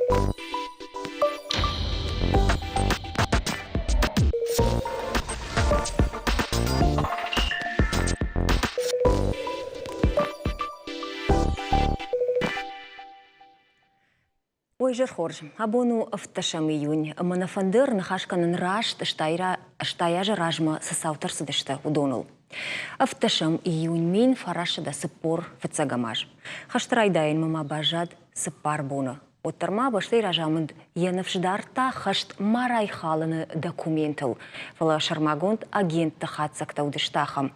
Ой, изӕр хорз. Абон у ӕвддӕсӕм июнь, ӕмӕ нӕ фӕнды ӕрныхас кӕнын раст 80 азы размӕ цы цаутӕ ӕрцыдысты, уыдоныл. Ӕвддӕсӕм июнь 1945 фыццӕгӕм аз. Хӕсты райдайӕнмӕ ма баззад цыппар боны. Уӕддӕр ма бӕстӕйы разамынд йӕ ныфс дардта хӕст ма райхалыны документыл, фӕлӕ сӕрмагонд агентты хатдзӕгтӕ уыдысты ахӕм.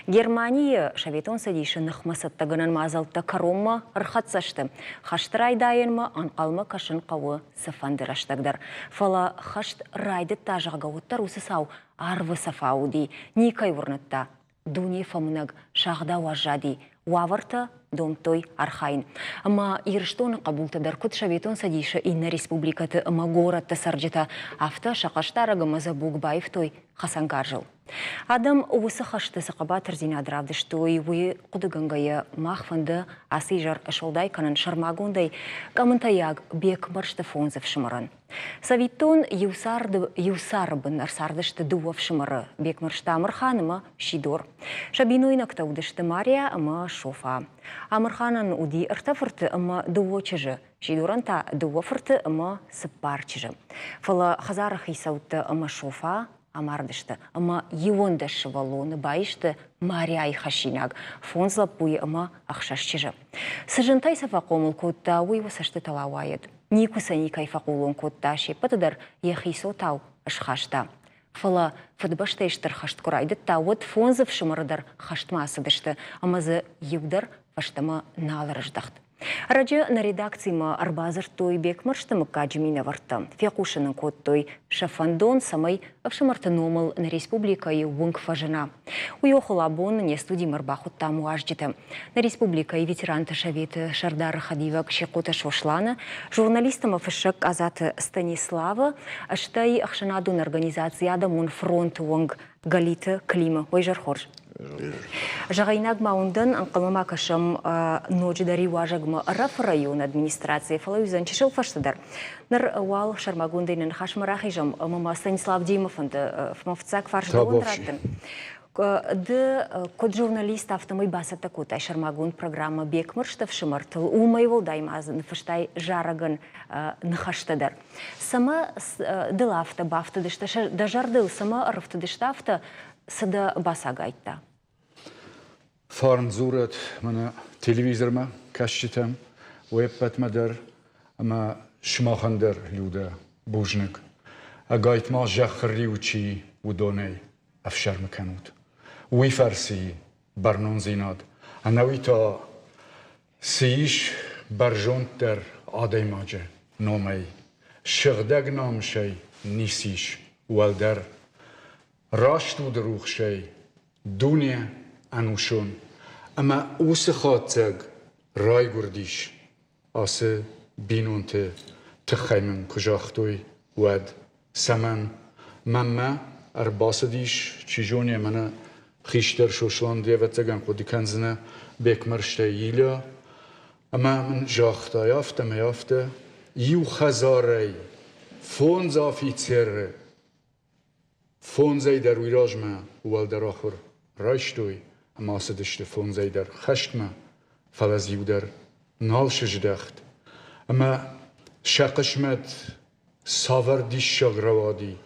Германийы Советон Цӕдисы ныхмӕ цӕттӕгӕнӕн мадзӕлттӕ кӕронмӕ ӕрхӕццӕ сты. Хӕсты райдайӕнмӕ ӕнхъӕлмӕ кӕсын хъӕуы цыфӕнды рӕстӕг дӕр. Фӕлӕ хӕст райдыдта, зӕгъгӕ, уӕддӕр уыцы цау арвы цӕфау уыди, никӕй уырныдта. Дуне фӕмынӕг, сагъдау аззади, уавӕртӕ домдтой архайын. Ӕмӕ Ирыстоны хъӕбултӕ дӕр куыд Советон Цӕдисы иннӕ республикӕты ӕмӕ горӕтты цӕрджытӕ, афтӕ сӕ хъӕсдарӕг ӕмӕ дзӕбуг баивтой хӕцӕнгарзыл. Адӕм уыцы хӕсты цы хъӕбатырдзинад равдыстой, уый хъуыдыгӕнгӕйӕ мах фӕнды ацы изӕр суӕлдай кӕнын сӕрмагондӕй къӕмынтӕйаг Бекмӕрзты фондз ӕфсымӕрӕн. Цӕвиттон, иу царды иу цары бын ӕрцардысты дыууӕ ӕфсымӕры Бекмӕрзты Амырхан ӕмӕ Сидор. Сӕ бинойнӕгтӕ уыдысты Мария ӕмӕ Софа. Амырханӕн уыди ӕртӕ фырты ӕмӕ дыууӕ чызджы, Сидорӕн та дыууӕ фырты ӕмӕ цыппар чызджы. Фӕлӕ хӕдзары хицӕуттӕ ӕмӕ Софа амардысты ӕмӕ 11 сывӕллоны баисты Марияйы хӕссинаг, фондз лӕппуйы ӕмӕ ӕхсӕз чызджы. Цы зынтӕй сӕ фӕхъомыл кодта, уый уӕ цӕстытыл ауайӕд. Никуы сӕ никӕй фӕхъулон кодта, се ппӕты дӕр йӕхи цотау схаста. Фӕлӕ Фыдыбӕстӕйы Стыр хӕст куы райдыдта, уӕд фондз ӕфсымӕры дӕр хӕстмӕ ацыдысты ӕмӕ дзы иу дӕр фӕстӕмӕ нал ӕрыздӕхт. Ӕрӕджы нӕ редакцимӕ ӕрбадзырдтой Бекмӕрзты мыггаджы минӕвӕрттӕ. Фехъусын ын кодтой сӕ фӕндон, цӕмӕй ӕфсымӕрты номыл нӕ республикӕйы уынг фӕзына. Уый охыл абон не студимӕ ӕрбахуыдтам уазджыты. Нӕ республикӕйы ветеранты советы сӕрдары хӕдивӕг Сихъоты Сосланы, журналист ӕмӕ фыссӕг Къадзаты Станиславы, стӕй ӕхсӕнадон организаци Адӕмон фронты уӕнг Галиты Климы. Уый изӕр хорз. Зӕгъинаг ма уын дӕн, ӕнхъӕлмӕ ма кӕсӕм ноджыдӕр иу уазӕгмӕ Ӕрӕфы районы администрацийы, фӕлӕ уыдзӕн чысыл фӕстӕдӕр. Ныр уал сӕрмагондӕй нӕ ныхасмӕ рахизӕм ӕмӕ ма Станислав Димы фӕнды мӕ фыццаг фарст дӕуӕн раттын. Ды куыд журналист, афтӕмӕй бацӕттӕ кодтай сӕрмагонд программӕ Бекмырзты ӕфсымӕртыл, уымӕй уӕлдай ма дзы ныффыстай зарӕгӕн ныхӕстӕ дӕр. Цӕмӕ дыл афтӕ бафтыдысты, дӕ зӕрдыл цӕмӕ ӕрыфтыдысты афтӕ, цы дӕ бацагайдта? Фарн дзурӕд мӕнӕ телевизормӕ кӕсджытӕм, уе ппӕтмӕ дӕр ӕмӕ сымахӕн дӕр, Людӕ, бузныг. Ӕгайтма зӕххы риу чи уыдонӕй ӕфсӕрмы кӕнут. Уый фӕрцы бӕрнондзинад. Ӕнӕуи та цы ис бӕрзонддӕр адӕймаджы номӕй, сыгъдӕг намысӕй ницы ис уӕлдӕр. Раст уды рухсӕй дуне ӕнусон ӕмӕ уыцы хатдзӕг райгуырдис ацы бинонты тыххӕй мын куы загътой, уӕд. Цӕмӕн? Мӕнмӕ ӕрбацыдис, чи зоны, мӕнӕ хистӕр Сослан де ӕвӕццӕгӕн хъуыды кӕндзынӕ Бекмӕрзтӕй Илья, ӕмӕ мын загъта, афтӕмӕй афтӕ, иу хӕдзарӕй фондз афицеры Фондзӕй дӕр уый размӕ уӕлдӕр ахуыр райстой ӕмӕ ацыдысты фондзӕй дӕр хӕстмӕ, фӕлӕ дзы иу дӕр нал сыздӕхт. Ӕмӕ сӕ хъысмӕт цавӕр диссаг рауади,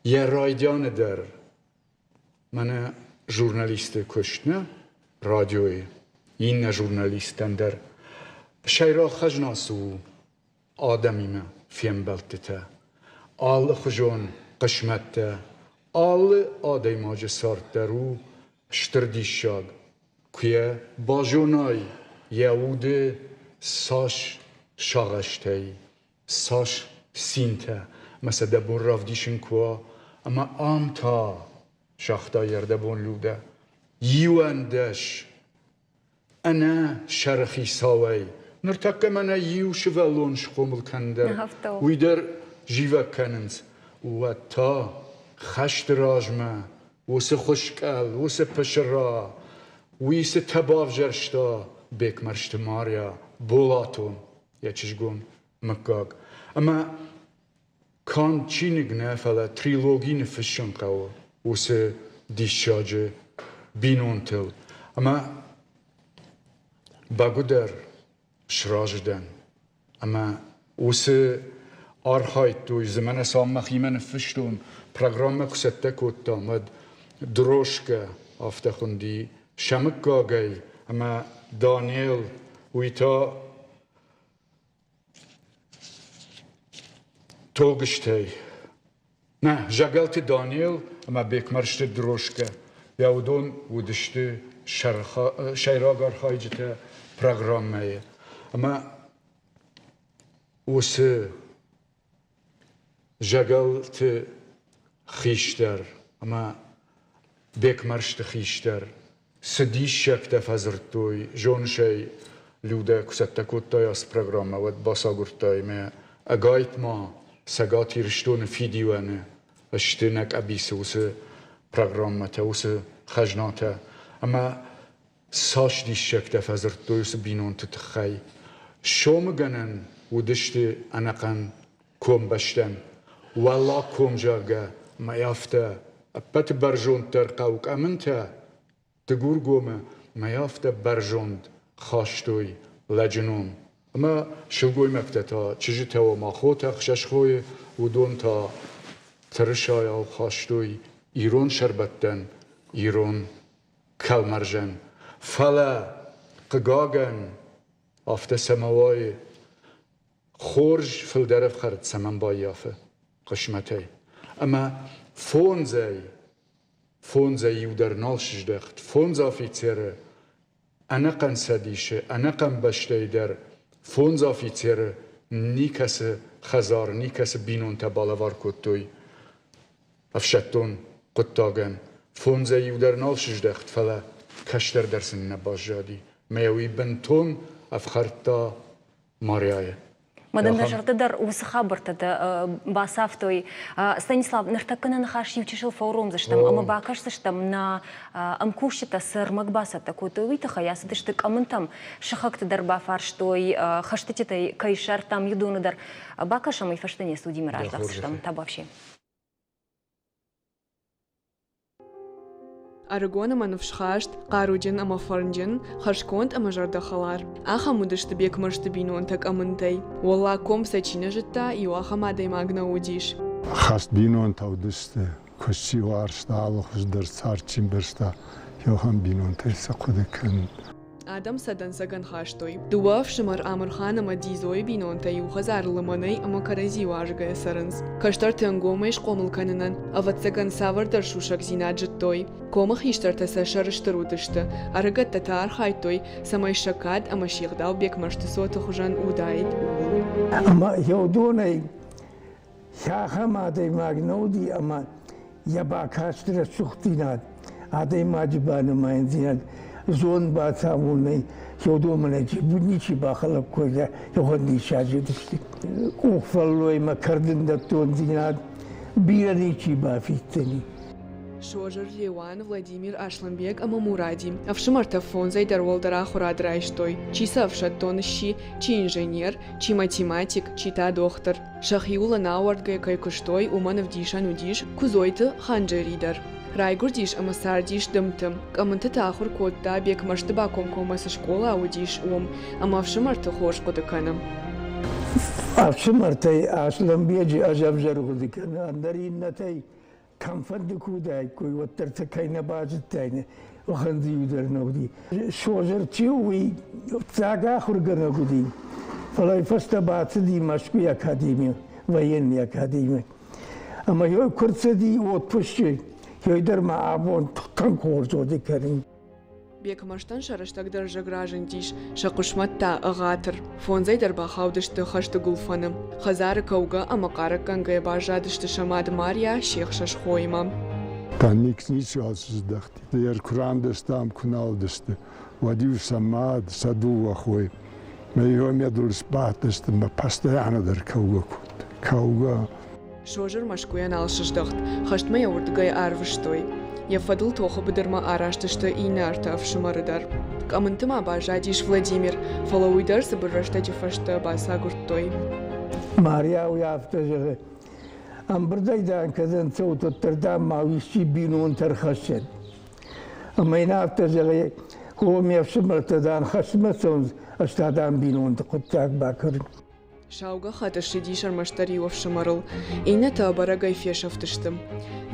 йӕ райдианы дӕр мӕнӕ журналисты куыст нӕ радиойы, иннӕ журналисттӕн дӕр сӕйраг хӕзна цы у, адӕмимӕ фембӕлдтытӕ, алыхуызон хъысмӕттӕ, алы адӕймаджы цард дӕр у стыр диссаг. Куы йӕ базонай, йӕ уды цас сагъӕстӕй, цас цинтӕ ӕмӕ сӕ дӕ бон равдисын куы уа, ӕмӕ ам та, загъта йе рдӕбон Людӕ, 11 ӕнӕ сӕрыхицауӕй. Ныртӕккӕ мӕнӕ иу сывӕллон схъомыл кӕндӕр, уый дӕр зивӕг кӕнынц. Уӕд та хӕсты размӕ уыцы хуыскъӕл, уыцы пысыра, уый цытӕ бавзӕрста Бекмӕрзты Марья, Болатон, йӕ чызгон. мыггаг. Ӕмӕ канд чиныг нӕ, фӕлӕ трилоги ныффыссын хъӕуы уыцы диссаджы бинонтыл. Ӕмӕ бӕгуыдӕр сразы дӕн. Ӕмӕ уыцы архайдтой дзы, мӕнӕ цал мӕхимӕ ныффыстон, программӕ куы цӕттӕ кодтам, уӕд Дрошкӕ афтӕ хуынди сӕ мыггагӕй, ӕмӕ Данел, уый та Тогызтӕй. Нӕ, Зӕгӕлты Данел ӕмӕ Бекмӕрзты Дрошкӕ. Йӕ уыдон уыдысты сӕйраг архайджытӕ программӕйы. Ӕмӕ уыцы Зӕгӕлты хистӕр ӕмӕ Бекмӕрзты хистӕр цы диссӕгтӕ фӕдзырдтой, зоныс ӕй, Людӕ куы цӕттӕ кодтай ацы программӕ, уӕд бацагуырдтай мӕ ӕгайтма Цӕгат Ирыстоны фидиуӕны сты нӕ къӕбицы уыцы программӕтӕ, уыцы хӕзнатӕ. Ӕмӕ цас диссӕгтӕ фӕдзырдтой уыцы бинонты тыххӕй. Сомыгӕнӕн уыдысты ӕнӕхъӕн комбӕстӕн. Уӕллаг ком, зӕгъгӕ, мӕ афтӕ ӕппӕты бӕрзонддӕр хъӕу Къӕмынтӕ Дыгургомы мӕ афтӕ бӕрзонд хастой лӕджы ном. Ӕмӕ сылгоймӕгтӕ та, чызджытӕ ома хотӕ, хсӕз хойы, уыдон та тырысайау хастой ирон сӕрбӕттӕн, ирон кӕлмӕрзӕн. Фӕлӕ, хъыгагӕн, афтӕ цӕмӕ уайы, хорз фылдӕр ӕфхӕрд цӕмӕн баййафы хъысмӕтӕй. Ӕмӕ фондзӕй, фондзӕй иу дӕр нал сыздӕхт. Фондз афицеры ӕнӕхъӕн цӕдисы, ӕнӕхъӕн бӕстӕйы дӕр фондз афицеры никӕцы хӕдзар, никӕцы бинонтӕ балӕвар кодтой ӕфсӕддон хъуыддагӕн. Фондзӕй иу дӕр нал сыздӕхт, фӕлӕ кӕстӕр дӕр сын нӕ баззади. Мӕ уый бынтон ӕфхӕрдта Марияйы. Мадам, дӕ зӕрдӕ дӕр уыцы хабӕрттӕ дӕ бацавтой. Станислав, ныртӕккӕ нӕ ныхас иучысыл фӕуромдзыстӕм ӕмӕ бакӕсдзыстӕм, нӕ ӕмкусджытӕ цы ӕрмӕг бацӕттӕ кодтой, уый тыххӕй ацыдысты Къӕмынтӕм, сыхӕгты дӕр бафарстой, хӕстытытӕй кӕй ссардтам, уыдоны дӕр. Бакӕсӕм, уый фӕстӕ не студимӕ раздӕхдзыстӕм. Табуафси. Ӕрыгон ӕмӕ ныфсхаст, хъаруджын ӕмӕ фӕрнджын, хӕрзконд ӕмӕ зӕрдӕхӕлар. Ахӕм уыдысты Бекмӕрзты бинонтӕ Къӕмынтӕй. Уӕллаг ком сӕ чи нӕ зыдта, иу ахӕм адӕймаг нӕ уыдис. Хӕст бинонтӕ уыдысты, куыст чи уарзта, алы хуыздӕр цард чи мбӕрста, ахӕм бинонтӕй сӕ хъуыды кӕнын. Адӕм сӕ дӕнцӕгӕн хастой. Дыууӕ ӕфсымӕр Амырхан ӕмӕ Дизойы бинонтӕ иу хӕдзары лымӕнӕй ӕмӕ кӕрӕдзи уарзгӕйӕ цӕрынц. Кӕстӕрты ӕнгомӕй схъомыл кӕнынӕн, ӕвӕццӕгӕн, цавӕрдӕр сусӕгдзинад зыдтой. Комы хистӕртӕ сӕ сӕрыстыр уыдысты, ӕрыгӕттӕ та архайдтой, цӕмӕй сӕ кад ӕмӕ се гъдау Бекмӕрзты цоты хуызӕн уыдаид, ууыл. Ӕмӕ еудонӕй Ахӕм адӕймаг нӕ уыди, ӕмӕ йӕ бакасты рӕсугъддзинад, адӕймаджы банымайындзинад, зонд бацамонынӕй уыдонмӕ ничи бахӕлӕг кодта, иуӕн диссаджы уыдысты. Къухфӕллоймӕ кӕрдындӕттондзинад бирӕ ничи бафиддзӕни. Созыр, Леуан, Владимир, Аслӕнбег ӕмӕ Муради ӕфсымӕртӕ фондзӕй дӕр уӕлдӕр ахуырад райстой. Чи сӕ ӕфсӕддон сси, чи инженер, чи математик, чи та дохтыр. Сӕхиуыл ӕнӕауӕрдгӕ кӕй куыстой, уымӕн ӕвдисӕн уыдис Куыдзойты Ханджери дӕр. Райгуырдис ӕмӕ цардис Дымты. Къӕмынты та ахуыр кодта, Бекмӕрзты бакомкоммӕ цы скъола уыдис, уым, ӕмӕ ӕфсымӕрты хорз хъуыды кӕны. Ӕфсымӕртӕй Аслӕнбеджы ӕз ӕвзӕр хъуыды кӕнын, ӕндӕр иннӕтӕй кӕмфӕнды куы уыдаиккой, уӕддӕр сӕ кӕй нӕ базыдтаин, уӕхӕн дзы иу дӕр нӕ уыди. Созыр чи у, уый фыццаг ахуыргӕнӕг уыди, фӕлӕ фӕстӕ бацыди Мӕскуыйы академийы, военный академийы. Ӕмӕ йой куы рцыди отпусчы, йой дӕр ма абон тынг хорз хъуыды кӕнын. Бекмӕрзтӕн сӕ рӕстӕг дӕрзӕг разындис, сӕ хъысмӕт та ӕгъатыр. Фондзӕй дӕр бахаудысты хӕсты гуылфӕны. Хӕдзары кӕугӕ ӕмӕ хъарӕггӕнгӕйӕ баззадысты сӕ мад Марья се хсӕз хоимӕ. Та ницыуал сыздӕхти. Куы рандыстам, куы нал уыдысты, уӕд-иу сӕ мад, сӕ дыууӕ хойы мӕ иомедыл сбадтысты мӕ постоянно дӕр кӕугӕ кодтой. Кӕугӕ. Созыр Мӕскуыйӕ нал сыздӕхт, хӕстмӕ йӕ уырдыгӕй арвыстой. Йӕ фӕдыл тохы быдырмӕ араст сты иннӕ ӕртӕ ӕфсымӕры дӕр. Къӕмынты ма баззадис Владимир, фӕлӕ уый дӕр цыбыр рӕстӕджы фӕстӕ бацагуырдтой. Мариа уый афтӕ зӕгъы, ӕмбырдӕй дӕм кӕдӕм цӕут, уӕддӕр дам ма исчи бинонтӕ ӕрхӕссӕд. Ӕмӕ йын афтӕ зӕгъы, о, ме фсымӕртӕ дам хӕстмӕ цӕуынц, ӕз та дам бинонты хъуыддаг бакӕнын. Сау гӕххӕтт ссыдис ӕрмӕстдӕр иу ӕфсымӕрыл, иннӕтӕ ӕбӕрӕгӕй фесӕфтысты.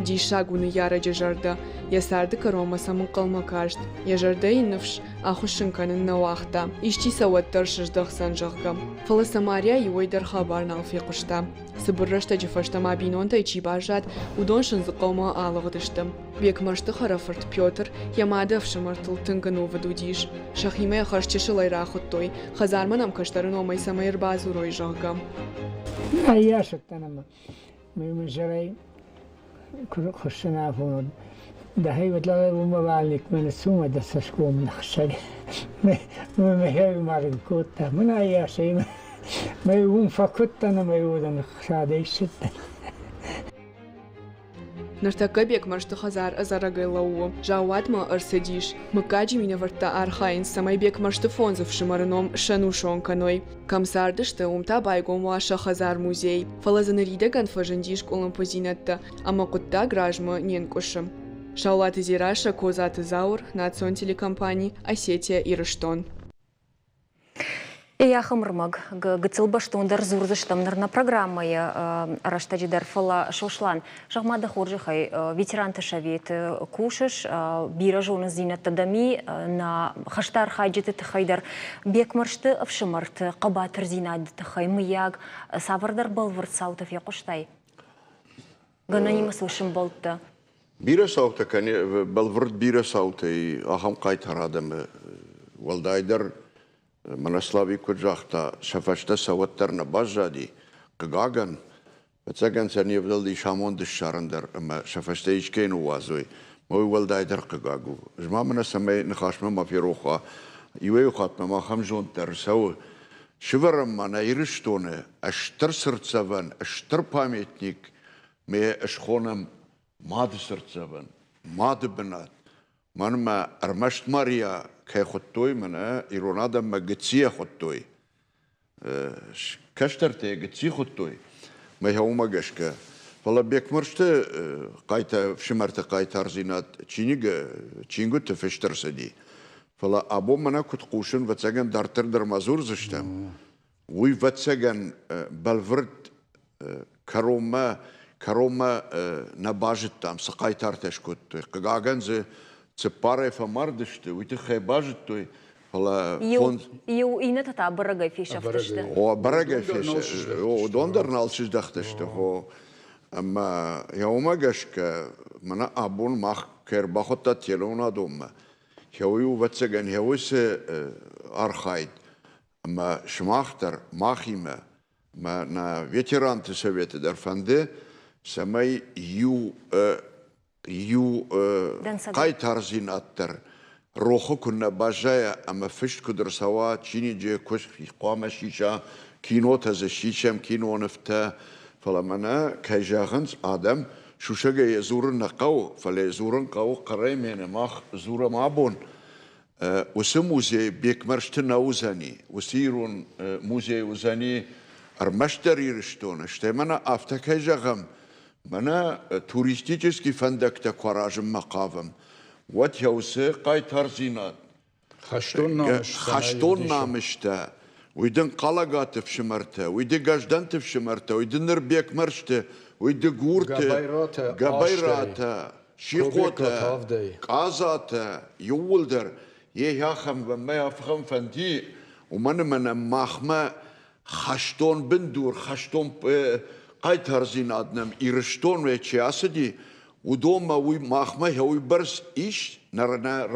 Диссаг у ныййарӕджы зӕрдӕ, йӕ царды кӕронмӕ сӕм ӕнхъӕлмӕ каст, йӕ зӕрдӕйы ныфс ахуыссын кӕнын нӕ уагъта, исчи сӕ уӕддӕр сыздӕхдзӕн, зӕгъгӕ. Фӕлӕ сӕ Мария иуӕй дӕр хабар нал фехъуыста. Цыбыр рӕстӕджы фӕстӕ ма бинонтӕй чи баззад, уыдон Сындзыхъӕумӕ алыгъдысты. Бекмӕрзты хӕрӕфырт Петр йӕ мады ӕфсымӕртыл тынг ӕнувыд уыдис. Сӕхимӕ йӕ хӕрзчысылӕй рахуыдтой, хӕдзармӕ нӕм кӕстӕры номӕй цӕмӕй ӕрбадзурой, зӕгъгӕ. Ӕййасыдтӕн ӕмӕ мӕ зӕрӕй хуыссын афон уыд. Дӕхи уӕд уымӕ валникмӕ ныццу дӕ цӕсгом ныхсӕг. Мӕ марын кодта. Мын ӕййасӕй мӕ уым фӕкуыдтӕн ӕмӕ уыдон хсадӕй ссыдтӕн. Ныртӕккӕ Бекмӕрзты хӕдзар ӕдзӕрӕгӕй лӕууы. Заууатмӕ ӕрцыдис. Мыггаджы минӕвӕрттӕ архайынц, цӕмӕй Бекмӕрзты фондз ӕфсымӕры ном сӕнусон кӕной. Кӕм цардысты, уым та байгом уа сӕ хӕдзар-музей. Фӕлӕ дзы ныридӕгӕн фӕзындис къуылымпыдзинӕдтӕ ӕмӕ хъуыддаг размӕ не нкъуысы. Саулаты Дзерассӕ, Козаты Зауыр, национ телекомпани «Осетия-Ирыстон». Ахӕм ӕрмӕг гыццыл бӕстондӕр дзурдзыстӕм ныр нӕ программӕйы рӕстӕджы дӕр, фӕлӕ Сослан, зӕгъ-ма дӕ хорзӕхӕй, ветеранты советы кусыс, бирӕ зонындзинӕдтӕ дӕм и, нӕ хӕсты архайджыты тыххӕй дӕр, Бекмӕрзты ӕфсымӕрты хъӕбатырдзинады тыххӕй, мыййаг, цавӕрдӕр бӕлвырд цаутӕ фехъуыстай? Гӕнӕнимӕ сыл сӕмбӕлдтӕ? Бирӕ цаутӕ, бӕлвырд бирӕ цаутӕй ахӕм хъайтар адӕмы, уӕлдайдӕр Мирославик куыд загъта, сӕ фӕстӕ сӕ уӕддӕр нӕ баззади. Хъыгагӕн, ӕцӕгӕн сӕ не вдӕлдис амонд ссарын дӕр ӕмӕ сӕ фӕстӕ искӕй ныууадзой. Уый уӕлдайдӕр хъыгаг у. Ӕз ма мӕнӕ цӕмӕй ныхасмӕ ма ферох уа, иуӕй-иу хатт мӕм ахӕм зонд дӕр цӕуы. Сывӕрӕм ма нӕ Ирыстоны стыр цыртдзӕвӕн, стыр памятник ме схонӕм мады цыртдзӕвӕн, мады бынат. Мӕнмӕ ӕрмӕст Мария кӕй хуыдтой, мӕнӕ ирон адӕммӕ гыццийӕ хуыдтой. Кӕстӕртӕ йӕ гыцци хуыдтой, мӕ уымӕ гӕсгӕ. Фӕлӕ Бекмӕрзты хъайта, ӕфсымӕрты хъайтардзинад чиныгы, чингуыты фыст ӕрцыди. Фӕлӕ абон мӕнӕ куыд хъусын, ӕвӕццӕгӕн, дарддӕр дӕр ма дзурдзыстӕм. Уый, ӕвӕццӕгӕн, бӕлвырд кӕронмӕ кӕронмӕ нӕ базыдтам, цы хъайтартӕ скодтой. Хъыгагӕн дзы цыппарӕй фӕмард сты, уый тыххӕй базыдтой, фӕлӕ фонд... Иу иннӕтӕ та бӕрӕгӕй фесӕфтысты. О, бӕрӕгӕй фесӕфтысты. Уыдон дӕр нал сыздӕхтысты. Ӕмӕ йӕ уымӕ гӕсгӕ мӕнӕ абон мах кӕй ӕрбахуыдта телеуынадонмӕ, уый у, ӕвӕццӕгӕн, уыцы архайд, ӕмӕ сымах дӕр махимӕ мӕ нӕ ветеранты советы дӕр фӕнды, цӕмӕй иу иу хъайтардзинад дӕр рохы куы нӕ баззайа ӕмӕ фыст куыд ӕрцӕуа чиныджы, куы хъуамӕ сиса, кинотӕ дзы сисӕм, кинонывтӕ, фӕлӕ мӕнӕ, кӕй зӕгъынц, адӕм сусӕгӕй йӕ дзурын нӕ хъӕуы, фӕлӕ йӕ дзурын хъӕуы хъӕрӕй мӕнӕ мах дзурӕм абон. Уыцы музей Бекмӕрзты нӕ уыдзӕни, уыцы ирон музей уыдзӕни ӕрмӕстдӕр Ирыстоны, стӕй мӕнӕ афтӕ кӕй зӕгъӕм, мӕнӕ туристический фӕндӕгтӕ куы аразынмӕ хъавӕм, уӕд йӕ уыцы хъайтардзинад, хӕстон намыстӕ, уый дын Хъалӕгаты фсымӕртӕ, уый дын Гӕздӕнты фсымӕртӕ, уый дын ныр Бекмӕрзты, уый дын Гурты, Габайратӕ, Сихъотӕ, Къадзатӕ, иууылдӕр йе ахӕм мӕ ахӕм фӕнди, уымӕн ӕмӕ нӕм махмӕ хӕстон бындур, хӕстон хъайтардзинад нӕм Ирыстонмӕ чи ацыди, уыдонмӕ уый махмӕ уыйбӕрц ис, нӕ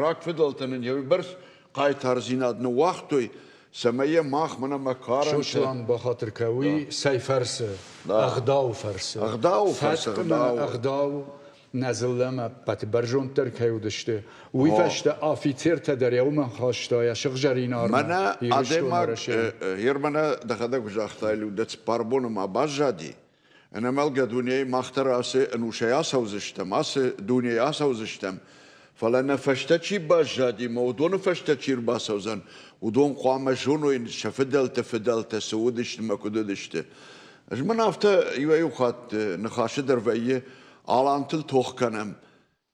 рагфыдӕлтӕ нын уыйбӕрц хъайтардзинад ныууагътой, цӕмӕй йӕ мах мӕнӕ мӕ карӕнтӕ... Сослан бахатыр кӕ, уый цӕй фӕрцы? Ӕгъдауы фӕрцы. Ӕгъдауы фӕрцы, ӕгъдау. Ӕгъдау нӕ дзыллӕмӕ ӕппӕты бӕрзонддӕр кӕй уыдысты, уый фӕстӕ афицертӕ дӕр йӕ уымӕн хаста йӕ сыгъзӕрин армы. Мӕнӕ адӕймаг, ер мӕнӕ дӕхӕдӕг куы загътай, Людӕ, цыппар боны ма баззади, ӕнӕмӕлгӕ дунейы мах дӕр ацы ӕнусӕй ацӕудзыстӕм, ацы дунейы ацӕудзыстӕм, фӕлӕ нӕ фӕстӕ чи баззади ӕмӕ уыдоны фӕстӕ чи ӕрбацӕудзӕн, уыдон хъуамӕ зоной, сӕ фыдӕлты фыдӕлтӕ цы уыдысты ӕмӕ куыд уыдысты. Ӕз мын афтӕ иуӕй-иу хатт ныхасы дӕр вӕййы, алантыл тох кӕнӕм.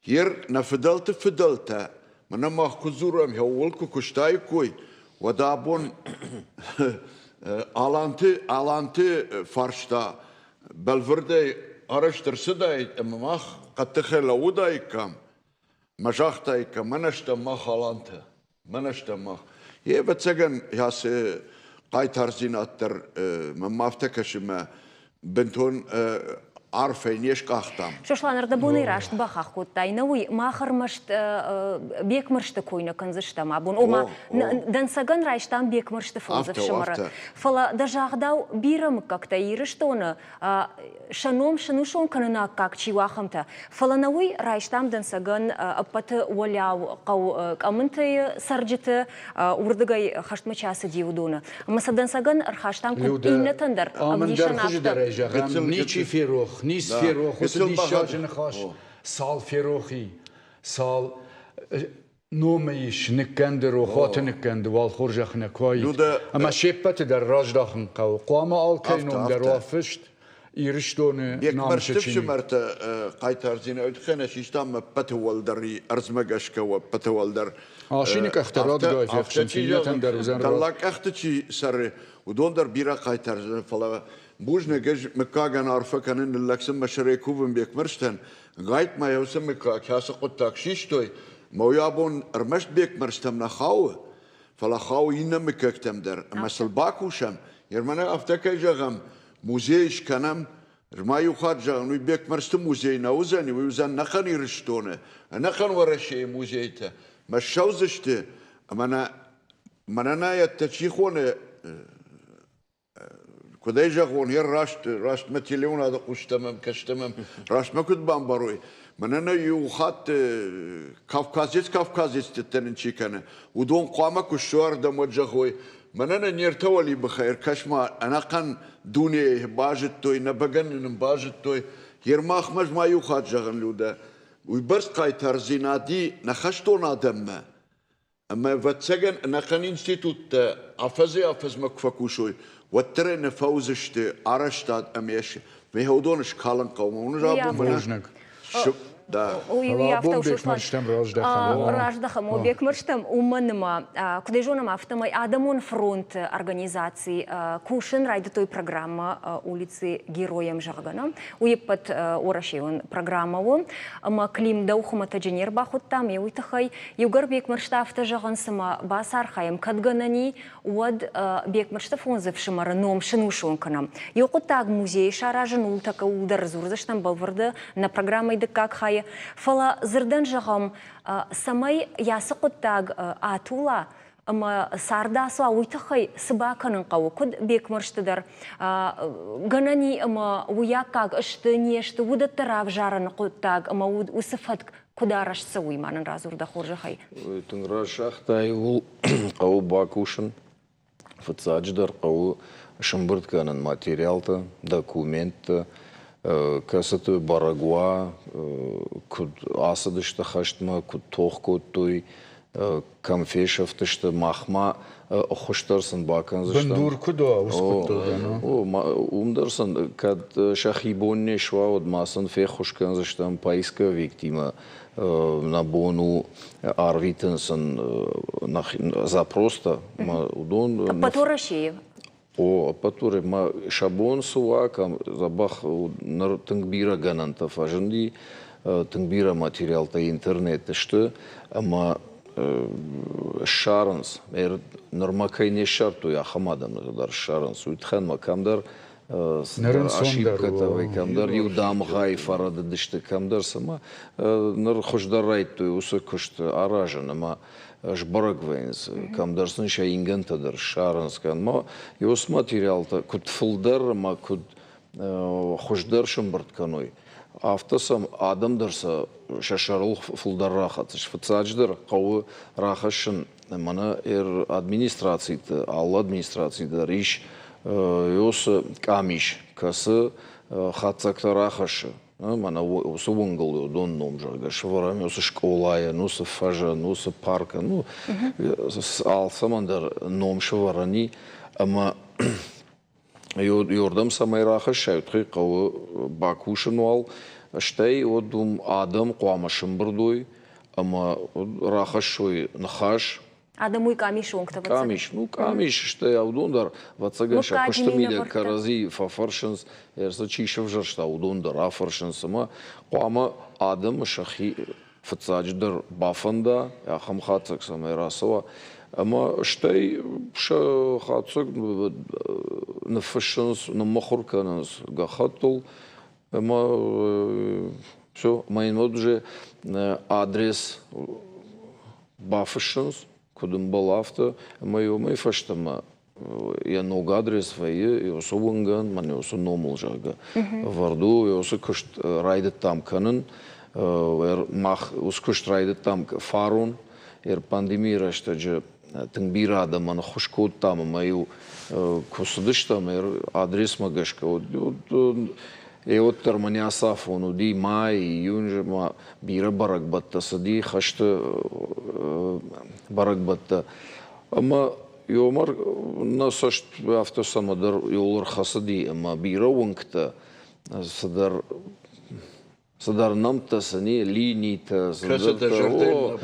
Ер нӕ фыдӕлты фыдӕлтӕ, мӕнӕ мах куы дзурӕм, ууыл куы куыстаиккой, уӕд абон аланты, аланты фарста бӕлвырдӕй арӕзт ӕрцыдаид ӕмӕ мах хъӕддыхӕй лӕууыдаиккам, мӕ загътаиккам, мӕнӕ стӕм мах алантӕ. Мӕнӕ стӕм мах. Е, ӕвӕццӕгӕн, ацы хъайтардзинад дӕр мӕнмӕ афтӕ кӕсы, мӕ бынтон арфӕй не скъахтам. Сослан, ӕрдӕбонӕй раст бахахх кодтай, нӕ уый мах ӕрмӕст Бекмырзты кой нӕ кӕндзыстӕм абон. Ома, дӕнцӕгӕн райстам Бекмырзты фондз ӕфсымӕры. Фӕлӕ дӕ загъдау бирӕ мыггӕгтӕ Ирыстоны сӕ ном сынусон кӕныны аккаг чи у, ахӕмтӕ. Фӕлӕ нӕ уый райстам дӕнцӕгӕн ӕппӕты уӕлиау хъӕу Къӕмынтыйы цӕрджыты, уырдыгӕй хӕстмӕ чи ацыди, уыдоны. Ӕмӕ сӕ дӕнцӕгӕн ӕрхастам куыд иннӕтӕн дӕр ӕвдисӕн афтӕ. Зӕгъӕм, ничи ферох, ницы ферох, уыцы диссаджы ныхас цал ферох и, цал номы ис ныккӕнды, рохуаты ныккӕнды, уал хорзӕх нӕ куы уаид. Ӕмӕ се ппӕты дӕр раздахын хъӕуы. Хъуамӕ алкӕй ном дӕр уа фыст Ирыстоны намысы чиныг. Ӕфсымӕртӕ хъайтардзинад кӕнӕ систам ӕппӕты уӕлдӕр ӕрдзмӕ гӕсгӕ ӕппӕты уӕлдӕр. Асины къӕхтӕ радгай фехсынц, иннӕтӕн дӕр уыдзӕн рад. Дӕллаг къӕхты чи цӕры, уыдон дӕр бирӕ хъайтардзинад, фӕлӕ бузныг ӕз мыггагӕн арфӕ кӕнын ныллӕг сын мӕ сӕрӕй кувын Бекмӕрзтӕн, Гайтма йӕ уыцы мыггаг кӕцы хъуыддаг систой, мӕ уый абон ӕрмӕст Бекмӕрзтӕм нӕ хауы, фӕлӕ хауы иннӕ мыггӕгтӕм дӕр ӕмӕ сыл бакусӕм, Ермӕнӕ афтӕ кӕй зӕгъӕм, музей скӕнӕм, ма иу хатт зӕгъын, уый Бекмӕрзты музей нӕ уыдзӕни, уый уыдзӕн ӕнӕхъӕн Ирыстоны, ӕнӕхъӕн Уӕрӕсейы музейтӕ. Мӕ ссӕудзысты, ӕмӕ нӕ мӕнӕ нӕ йӕдтӕ чи хоны, куыд ӕй зӕгъон, йӕ раст, рӕстмӕ телеуынады хъустӕм ӕм, кӕстӕм ӕм, рӕстмӕ куыд бамбарой, мӕнӕ нӕ иу хатт кавказец кавказецтӕ нын чи кӕны, уыдон хъуамӕ куы ссуардӕм, уӕд зӕгъой, мӕнӕ нӕ не ртӕ уӕлибыхӕй ӕркӕс-ма, ӕнӕхъӕн дунейы базыдтой, нӕ бӕгӕны нын базыдтой. Ермахмӕ ма иу хатт зӕгъын, Людӕ, уыйбӕрц хъайтардзинад и нӕ хӕстон адӕммӕ, Ӕмӕ, ӕвӕццӕгӕн, ӕнӕхъӕн институттӕ афӕдзӕй-афӕдзмӕ куы фӕкусой, уӕддӕр ӕй нӕ фӕуыдзысты арӕзтад ӕмӕ йӕ уыдон скалын хъӕуы. Уымӕн абон Бузныг. Да. Фӕлӕ абон Бекмӕрзтӕм раздӕхӕм. Раздӕхӕм, о, Бекмӕрзтӕм, уымӕн ӕмӕ, куыд ӕй зонӕм, афтӕмӕй Адӕмон фронты организаци кусын райдыдтой программӕ Улицы Героям, зӕгъгӕ, уый ӕппӕт уӕрӕсейон программӕ у. Ӕмӕ Клим дӕу хуымӕтӕджы не рбахуыдтам, йе уый тыххӕй Иугӕр Бекмӕрзты афтӕ зӕгъын, цыма бацархайӕм, кӕд гӕнӕн и, уӕд Бекмӕрзты фондз ӕфсымӕры ном сынусон кӕнӕм. Иу хъуыддаг музейы саразын ууыл тӕккӕ ууыл дӕр дзурдзыстӕм бӕлвырды нӕ программӕйы дыккаг хайы. Фӕлӕ дзырдӕн зӕгъӕм, цӕмӕй йӕ ацы хъуыддаг атула ӕмӕ царды ацуа, уый тыххӕй цы бакӕнын хъӕуы, куыд Бекмӕрзты дӕр гӕнӕн и ӕмӕ уый аккаг сты, не сты, уыдӕттӕ равзарыны хъуыддаг ӕмӕ уыцы фӕтк куыд арӕзт цӕуы, уый ма нын радзур дӕ хорзӕхӕй. Тынг раст загътай, ууыл хъӕуы бакусын. Фыццаджыдӕр хъӕуы сӕмбырд кӕнын материалтӕ, документтӕ, кӕцыты бӕрӕг уа, куыд ацыдысты хӕстмӕ, куыд тох кодтой, кӕм фесӕфтысты, махмӕ ӕххуыс дӕр сын бакӕндзыстӕм. Бындур куыд уа уыцы хъуыддагӕн? Уым дӕр сын кӕд сӕхи бон не суа, уӕд ма сын феххуыс кӕндзыстӕм поисковиктимӕ. Нӕ бон у арвитын сын запростӕ. Уыдон Ӕппӕт Уӕрӕсейы? О, ӕппӕт Уӕрӕсейы. Сӕ бон цы уа, кӕм дзӕбӕх ныр тынг бирӕ гӕнӕнтӕ фӕзынди, тынг бирӕ материалтӕ интернеты сты ӕмӕ ссарынц. Нырмӕ кӕй не ссардтой, ахӕм адӕмы дӕр ссарынц. Уый тыххӕн ма кӕмдӕр ошибкӕтӕ кӕмдӕр иу дамгъӕйы фӕрӕдыдысты, кӕмдӕр цыма ныр хуыздӕр райдтой уыцы куыст аразын ӕмӕ сбӕрӕг вӕййынц, кӕмдӕр сын сӕ ингӕнтӕ дӕр ссарынц. Кӕм уыцы материалтӕ куыд фылдӕр ӕмӕ куыд хуыздӕр сӕмбырд кӕной, афтӕ сӕм адӕм дӕр сӕ сӕрыл фылдӕр рахӕцынц. Фыццаджыдӕр хъӕуы рахӕссын мӕнӕ администрациты, алы администрацийы дӕр ис уыцы къамис, кӕцы хатдзӕгтӕ рахӕссы. Мӕнӕ уыцы уынгыл уыдон ном, зӕгъгӕ, сӕвӕрӕм уыцы скъолайӕн, уыцы фӕзӕн, уыцы паркӕн, ну, алцӕмӕн дӕр ном сӕвӕрӕн и, ӕмӕ. Ёрдӕм цӕмӕй рахӕссай, уый хъӕуы бакусын уал, стӕй уӕд уым адӕм хъуамӕ сымбырд уой ӕмӕ рахӕссой ныхас. Адӕм уый къамисы онгтӕ Къамис, ну къамис, стӕй уыдон дӕр, ӕвӕццӕгӕн, сӕ куысты мидӕг кӕрӕдзи фӕфӕрсынц, ӕрцы чи сӕвзӕрста, уыдон дӕр афӕрсынц ӕмӕ хъуамӕ адӕмы сӕхи фыццаджыдӕр бафӕнда, ахӕм хатдзӕг цӕмӕй рацӕуа. Ӕмӕ стӕй сӕ хатдзӕг ныффыссынц, ныммыхуыр кӕнынц гӕххӕттыл. Ӕмӕ все, ӕмӕ йын уӕд уже адрес бафыссынц, куыд ӕмбӕлы, афтӕ. Ӕмӕ уымӕй фӕстӕмӕ йӕ ног адрес вӕййы уыцы уынгӕн, мӕнӕ уыцы номыл, зӕгъгӕ, ӕвӕрд у. Уыцы куыст райдыдтам кӕнын. Мах уыцы куыст райдыдтам фарон, пандемийы рӕстӕджы тынг бирӕ адӕмӕн ӕххуыс кодтам ӕмӕ-иу куы цыдыстӕм адресмӕ гӕсгӕ, уӕддӕр мӕнӕ ацы афон уыди май, июнь ма бирӕ бӕрӕгбӕттӕ цыди, хӕсты бӕрӕгбӕттӕ. Ӕмӕ Ёмӕ нӕ цӕст афтӕ цӕмӕдӕр иуыл ӕрхӕцыди ӕмӕ бирӕ уынгтӕ цыдӕр цыдӕр нӕмттӕ сын и, линитӕ, цыдӕртӕ.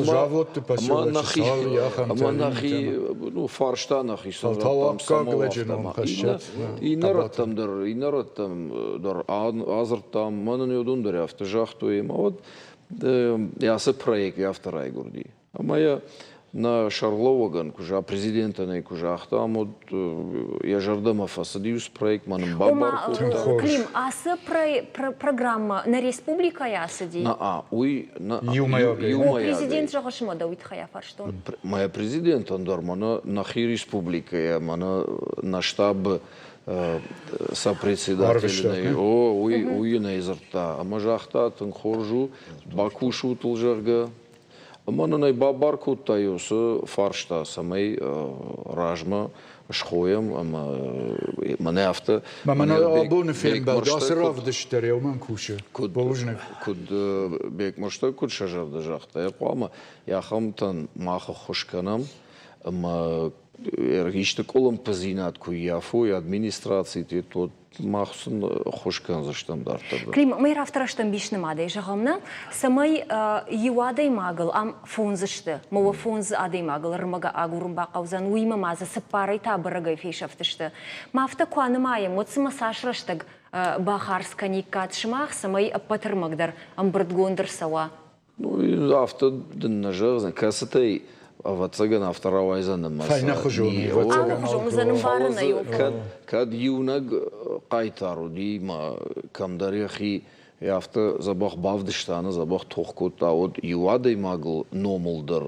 Заводты поселочы ӕмӕ нӕхи ну, фарста нӕхицӕн радтам, цӕмӕ иннӕ рӕттӕм дӕр, иннӕ рӕттӕм дӕр адзырдтам, мӕнӕн уыдон дӕр афтӕ загътой, ӕмӕ уӕд ацы проект афтӕ райгуырди. Ӕмӕ йӕ нӕ сӕргълӕууӕгӕн куы президентӕн ӕй куы загътам, уӕд йӕ зӕрдӕмӕ фӕцыди уыцы проект, мӕ нын бабар кодта. Клим, ацы программӕ нӕ республикӕйы ацыди? Нӕ, уый иумӕйагӕй. Президент зӕгъыс ӕмӕ дӕ уый тыххӕй афарстон. Мӕ президентӕн дӕр мӕнӕ нӕхи республикӕйӕ, мӕнӕ нӕ штабы сӕ председатель, о, уый, уый йын ӕй дзырдта. Ӕмӕ загъта, тынг хорз у, бакусут ыл, зӕгъгӕ. Ӕмӕ нын ӕй бабар кодта уыцы фарста, цӕмӕй размӕ схойӕм ӕмӕ мӕнӕ афтӕ. Мӕнӕ абоны фембӕлд ацы равдыст дӕр еумӕн кусы. Куыд, куыд Бекмӕрзтӕ куыд сӕ зӕрдӕ загъта, хъуамӕ ахӕмтӕн мах ӕххуыс кӕнӕм ӕмӕ исты къуылымпыдзинад куы ййафой администрациты, уӕд мах сын ӕххуыс кӕндзыстӕм дарддӕр дӕр. Клим, мы рафты рӕстӕмбис нымадӕй зӕгъӕм нӕ, цӕмӕй иу адӕймагыл ам фондз сты, мӕ уӕ фондз адӕймагыл ӕрмӕг агурын бахъӕудзӕн, уыимӕ ма дзы цыппарӕй та бӕрӕгӕй фесӕфтысты. Ма афтӕ куы анымайӕм, уӕд цымӕ цас рӕстӕг бахардз кӕниккат сымах, цӕмӕй ӕппӕт ӕрмӕг дӕр ӕмбырдгонд ӕрцӕуа? Ну, афтӕ дын нӕ зӕгъдзӕн, кӕцытӕй, ӕвӕццӕгӕн, афтӕ рауайдзӕн ӕмӕ Фӕйнӕхуызон, Алыхуызон уыдзӕн, ӕмбарын ӕй. Кӕд, кӕд иунӕг хъайтар уыди мӕ кӕмдӕр йӕхи афтӕ дзӕбӕх бавдыста, нӕ дзӕбӕх тох кодта, уӕд иу адӕймагыл номыл дӕр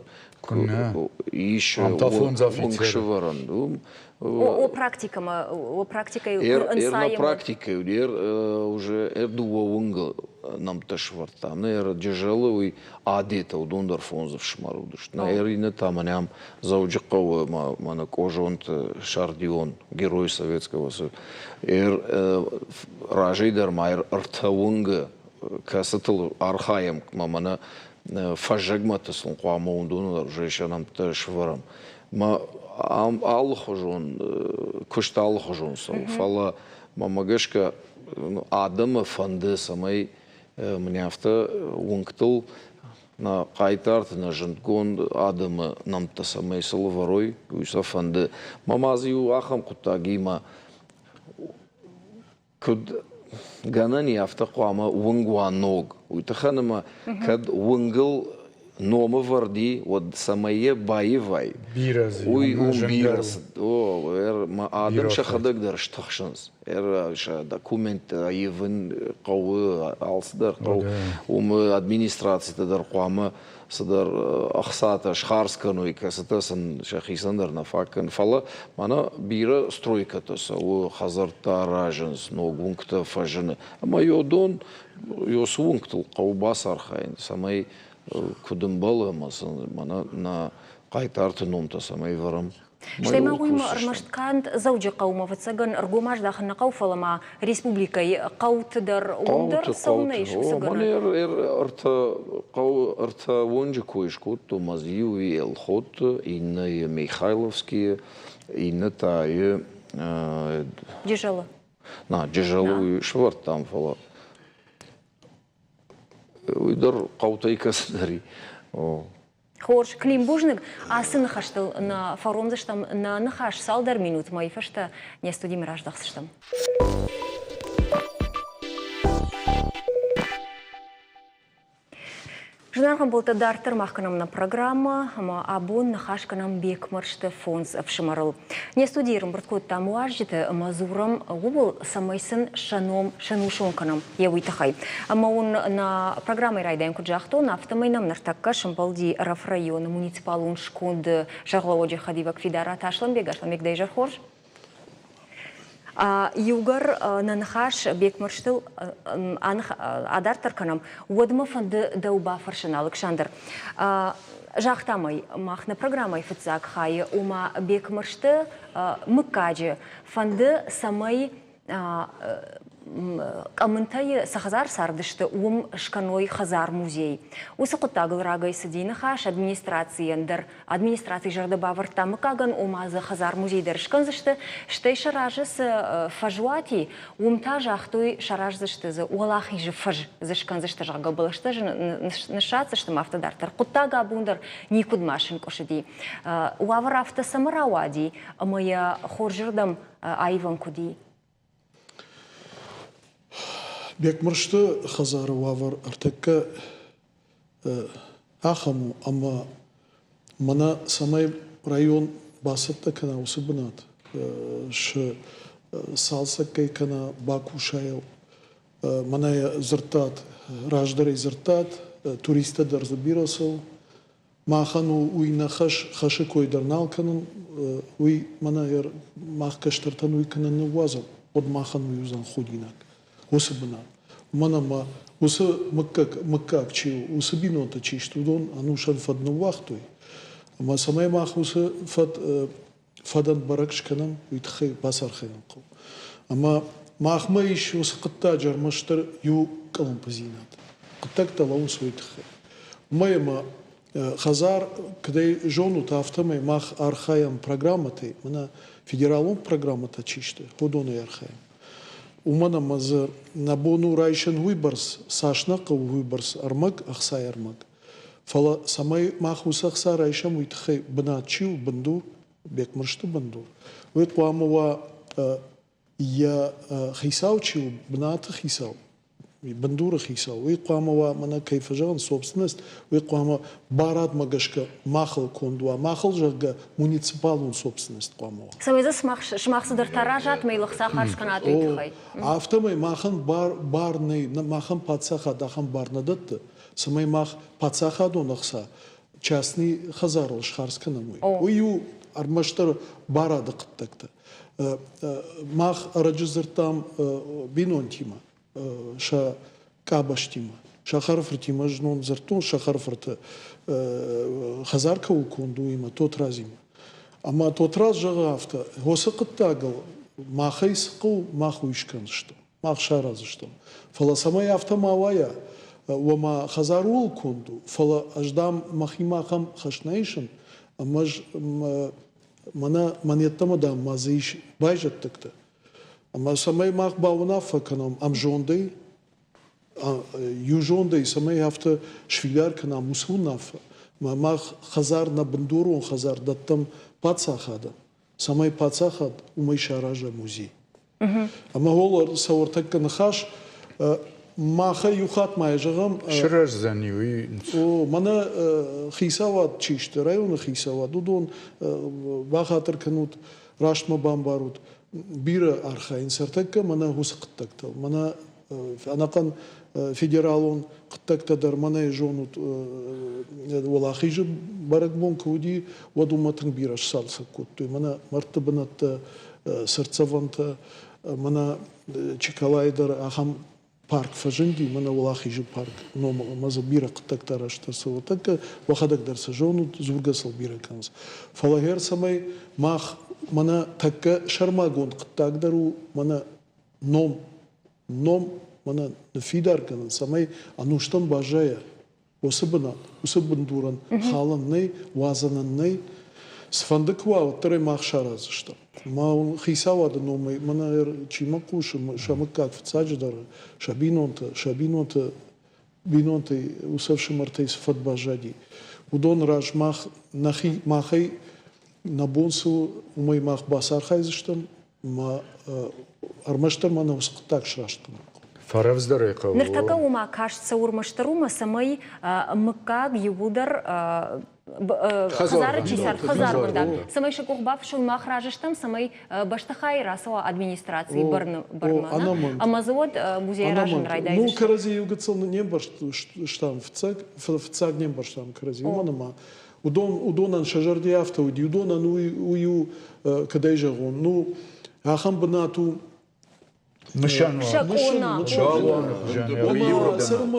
ис уынг сывӕрӕн. О практикӕмӕ, о практикӕйы Эр на практикӕйы уыди, эр уже эр дыууӕ уынгы нӕмттӕ сӕвӕрдтам. Нӕ эр Джызӕлы уый Адетӕ, уыдон дӕр фондз ӕфсымӕры уыдысты. Нӕ эр иннӕ та мӕнӕ ам Дзӕуджыхъӕуы мӕнӕ Къозонты Сардион, герой Советского Союза. Эр разӕй дӕр ма эр ӕртӕ уынгы, кӕцытыл архайӕм, мӕнӕ фӕззӕгмӕты сын хъуамӕ уыдоны дӕр уже сӕ нӕмттӕ сӕвӕрӕм. Мӕ ам алыхуызон куыст алыхуызон цӕуы, фӕлӕ мӕмӕ гӕсгӕ адӕмы фӕнды, цӕмӕй мын афтӕ уынгтыл нӕ хъайтарты, нӕ зындгонд адӕмы нӕмттӕ цӕмӕй сыл ӕвӕрой, уый сӕ фӕнды. Мӕ ма дзы иу ахӕм хъуыддагимӕ куыд гӕнӕн и, афтӕ хъуамӕ уынг уа ног. Уый тыххӕн ӕмӕ кӕд уынгыл номӕвӕрд и, уӕд цӕмӕй йӕ баивай, уый у бирӕ цыд. О, адӕм сӕхӕдӕг дӕр стыхсынц. Сӕ документтӕ ивын хъӕуы, алцыдӕр хъӕуы. Уым администрацитӕ дӕр хъуамӕ цыдӕр ӕхцатӕ схардз кӕной, кӕцытӕ сын сӕхицӕн дӕр нӕ фаг кӕны. Фӕлӕ мӕнӕ бирӕ стройкӕтӕ цӕуы, хӕдзӕрттӕ аразынц, ног уынгтӕ фӕзыны. Ӕмӕ йодон, цы уынгтыл хъӕуы бацархайын, цӕмӕй куыд ӕмбӕлы ӕмӕ сын мӕнӕ нӕ хъайтарты номтӕ цӕмӕй вӕрӕм. Стӕй ма уый ӕрмӕст канд Дзӕуджыхъӕумӕ, ӕвӕццӕгӕн, ӕргом аздахын нӕ хъӕуы, фӕлӕ ма республикӕйы хъӕуты дӕр уым дӕр цӕуылнӕ ис уыцы гӕнӕн? Ӕртӕ хъӕуы ӕртӕ уынджы кой скодтон, ӕз иу Елхотты, иннӕйы Михайловскийы, иннӕ та Джызӕлы. На, Джызӕлы уый сӕвӕрдтам, фӕлӕ уый дӕр хъӕутӕй кӕцыдӕр и. Хорз, Клим, бузныг. Ацы ныхӕстыл нӕ фӕуромдзыстӕм нӕ ныхас цалдӕр минутмӕ фӕстӕ не студимӕ раздӕхдзыстӕм. Зынаргъ ӕмбӕлттӕ, дарддӕр мах кӕнӕм нӕ программӕ ӕмӕ абон ныхас кӕнӕм Бекмӕрзты фондз ӕфсымӕрыл. Не студийы ӕрӕмбырд кодтам уазджыты ӕмӕ дзурӕм ууыл, цӕмӕй сын сӕ ном сӕнусон кӕнӕм йӕ уый тыххӕй. Ӕмӕ уын нӕ программӕйы райдайӕн куыд загътон, афтӕмӕй нӕм ныртӕккӕ сӕмбӕлди Ӕрӕфы районы муниципалон сконды сӕргълӕууӕджы хӕдивӕг Фидараты Аслӕнбег. Аслӕнбег, дӕ изӕр хорз! Иугӕр нӕ ныхас Бекмӕрзтыл адарддӕр кӕнӕм, уӕд мӕ фӕнды дӕу бафӕрсын, Алыксандр. Загътам ӕй, мах нӕ программӕйы фыццаг хайы, ома Бекмӕрзты мыггаджы фӕнды, цӕмӕй Къӕмынтӕй цы хӕдзар цардысты, уым скӕной хӕдзар-музей. Уыцы хъуыддагыл рагӕй цыди ныхас администрацийӕн дӕр. Администраци зӕрдӕ бавӕрдта мыггагӕн, ома дзы хӕдзар-музей дӕр скӕндзысты, стӕй сӕ разы цы фӕзуат и, уым та загътой, сараздзысты дзы Уӕлахизы фӕз дзы скӕндзысты, зӕгъгӕ, бӕлӕстӕ ныссадздзысты ӕмӕ афтӕ дарддӕр. Хъуыддаг абон дӕр никуыд ма сынкъуысыди. Уавӕр афтӕ цӕмӕ рауади, ӕмӕ йӕ хорзырдӕм аивӕн куыд и? Бекмырзты хӕдзары уавӕр ӕртӕккӕ ахӕм у, ӕмӕ мӕнӕ цӕмӕй район бацӕттӕ кӕна уыцы бынат, сы цалцӕггай кӕна бакуса йыл. Мӕнӕ дзырдтат, раздӕрӕй дзырдтат, туристтӕ дӕр дзы бирӕ цӕуы. Махӕн у уый нӕ хӕс, хӕсы кой дӕр нал кӕнын, уый мӕнӕ мах кӕстӕртӕн уый кӕнын ныууадзӕм, уӕд махӕн уый уыдзӕн худинаг уыцы бынат. Уымӕн ӕмӕ уыцы мыггаг, мыггаг чи у, уыцы бинонтӕ чи сты, уыдон ӕнусӕн фӕд ныууагътой. Ӕмӕ цӕмӕй мах уыцы фӕд фӕдӕн бӕрӕг скӕнӕм, уый тыххӕй бацархайын хъӕуы. Ӕмӕ махмӕ ис уыцы хъуыддаджы ӕрмӕстдӕр иу къуылымпыдзинад. Хъуыддӕгтӕ лӕууынц уый тыххӕй. Уымӕй ӕмӕ хӕдзар, куыдӕй зонут, афтӕмӕй мах архайӕм программӕтӕй, мӕнӕ федералон программӕтӕ чи сты, уыдонӕй архайӕм. Уымӕн ӕмӕ дзы нӕ бон у райсын уыйбӕрц, цас нӕ хъӕуы, уыйбӕрц ӕрмӕг, ӕхцайы ӕрмӕг. Фӕлӕ цӕмӕй мах уыцы ӕхца райсӕм, уый тыххӕй бынат чи у, бындур, Бекмырзты бындур, уый хъуамӕ уа йӕ хицау чи у, бынаты хицау, бындуры хицау, уый хъуамӕ уа, мӕнӕ кӕй фӕзӕгъынц, собственность, уый хъуамӕ барадмӕ гӕсгӕ махыл конд уа, махыл, зӕгъгӕ, муниципалон собственность хъуамӕ уа. Цӕмӕй дзы сымах цыдӕртӕ аразат, мӕ ӕхца хардз кӕнат, уый тыххӕй. Афтӕмӕй махӕн бар, бар нӕй, махӕн паддзахад ахӕм бар нӕ дӕтты, цӕмӕй мах паддзахадон ӕхца частный хӕдзарыл схардз кӕнӕм, уый. Уый у ӕрмӕстдӕр барады хъуыддӕгтӕ. Мах ӕрӕджы дзырдтам бинонтимӕ, сӕ къабӕзтимӕ. Сӕ хӕрӕфыртимӕ знон дзырдтон сӕ хӕрӕфырты хӕдзар кӕуыл конд у, уыимӕ, Тотрадзимӕ. Ӕмӕ Тотрадз зӕгъы афтӕ, уыцы хъуыддагыл махӕй цы хъӕуы, мах уый скӕндзыстӕм. Мах сараздзыстӕм. Фӕлӕ цӕмӕй афтӕ ма уайа, уӕ хӕдзар ууыл конд у, фӕлӕ ӕз, дам, мӕхимӕ ахӕм хӕс нӕ исын, ӕмӕ ӕз мӕнӕ мӕн йеддӕмӕ, дам, ма дзы ис байзӕддӕгтӕ. Ӕмӕ цӕмӕй мах бауынаффӕ кӕнӕм ӕмзондӕй, иу зондӕй, цӕмӕй афтӕ сфидар кӕнӕм уыцы уынаффӕ, ӕмӕ мах хӕдзар, нӕ бындурон хӕдзар дӕттӕм паддзахадӕн, цӕмӕй паддзахад уымӕй сараза музей. Ӕмӕ уол сӕ ныхас махӕй иу хатт ма зӕгъӕм. Сырӕздзӕни уый. О, мӕнӕ хицауад чи сты, районы хицауад, уыдон бахатыр кӕнут, раст мӕ бамбарут, бирӕ архайынц ӕртӕккӕ мӕнӕ уыцы хъуыддӕгтыл. Мӕнӕ ӕнӕхъӕн федералон хъуыддӕгтӕ дӕр мӕнӕ зонут, Уӕлахизы бӕрӕгбон куы уыди, уӕд уымӕ тынг бирӕ сцалцӕг кодтой. Мӕнӕ мӕрдты бынӕттӕ, цыртдзӕвӕнтӕ, мӕнӕ Чиколайы дӕр ахӕм парк фӕзынди, мӕнӕ Уӕлахизы парк номыл, ӕмӕ дзы бирӕ хъуыддӕгтӕ арӕзт ӕрцӕуы. Тӕккӕ уӕхӕдӕг дӕр сӕ зонут, дзургӕ сыл бирӕ кӕнынц. Фӕлӕ гъер цӕмӕй мах мӕнӕ тӕккӕ сӕрмагонд хъуыддаг дӕр у мӕнӕ ном, ном мӕнӕ ныффидар кӕнын, цӕмӕй ӕнустӕм баззайа уыцы бынат, уыцы бындурӕн халӕн нӕй, уадзӕнӕн нӕй. Цыфӕнды куы уа, уӕддӕр ӕй мах сараздзыстӕм. Ма хицауады номӕй мӕнӕ чи мӕ хъусы, сӕ мыггаг фыццаджыдӕр, сӕ бинонтӕ, сӕ бинонты бинонтӕй, уыцы ӕфсымӕртӕй цы фӕд баззади, уыдон раз мах нӕхи махӕй нӕ бон цы у, уымӕй мах бацархайдзыстӕм, ма ӕрмӕстдӕр ма нӕ уыцы хъуыддаг сраст кӕнын. Фӕрӕвдздӕр ӕй хъӕуы. Ныртӕккӕ уымӕ каст цӕуы ӕрмӕстдӕр уымӕ, цӕмӕй мыггаг иууылдӕр хӕдзары чи цард, хӕдзарвӕндаг, цӕмӕй сӕ къух бафысой, мах разы стӕм, цӕмӕй бӕстыхайы рацӕуа администрацийы бӕрнмӕ, ӕмӕ дзы уӕд музей аразын райдайдзысты. Ну, кӕрӕдзи иу гыццыл не мбӕрстам фыццаг, фыццаг не мбӕрстам кӕрӕдзи, уымӕн ӕмӕ уыдон, уыдонӕн сӕ зӕрдӕ афтӕ уыди, уыдонӕн уый, уый у, кӕдӕй зӕгъон, ну, ахӕм бынат у, Цӕрынмӕ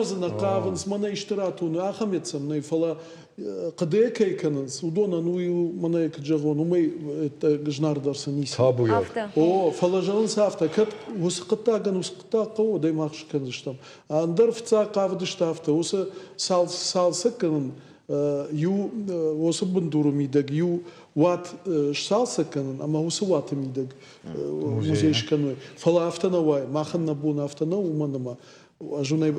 дзы нӕ хъавынц, мӕнӕ исты ратоны, ахӕм ӕцӕм нӕй, фӕлӕ хъыдыйӕ кӕй кӕнынц, уыдонӕн уый у, мӕнӕ куыд зӕгъон, уымӕй знардӕр сын ницы. Табуйаг. О, фӕлӕ зӕгъынц афтӕ, кӕд уыцы хъуыддагӕн уыцы хъуыддаг хъӕуы, уӕд ӕй мах скӕндзыстӕм. Ӕндӕр фыццаг хъавыдысты афтӕ, уыцы цалцӕг кӕнын иу уыцы бындуры мидӕг иу уат сцалцӕг кӕнын ӕмӕ уыцы уаты мидӕг музей скӕной. Фӕлӕ афтӕ нӕ уайы. Махӕн нӕ бон афтӕ нӕу, уымӕн ӕмӕ ӕз уын ӕй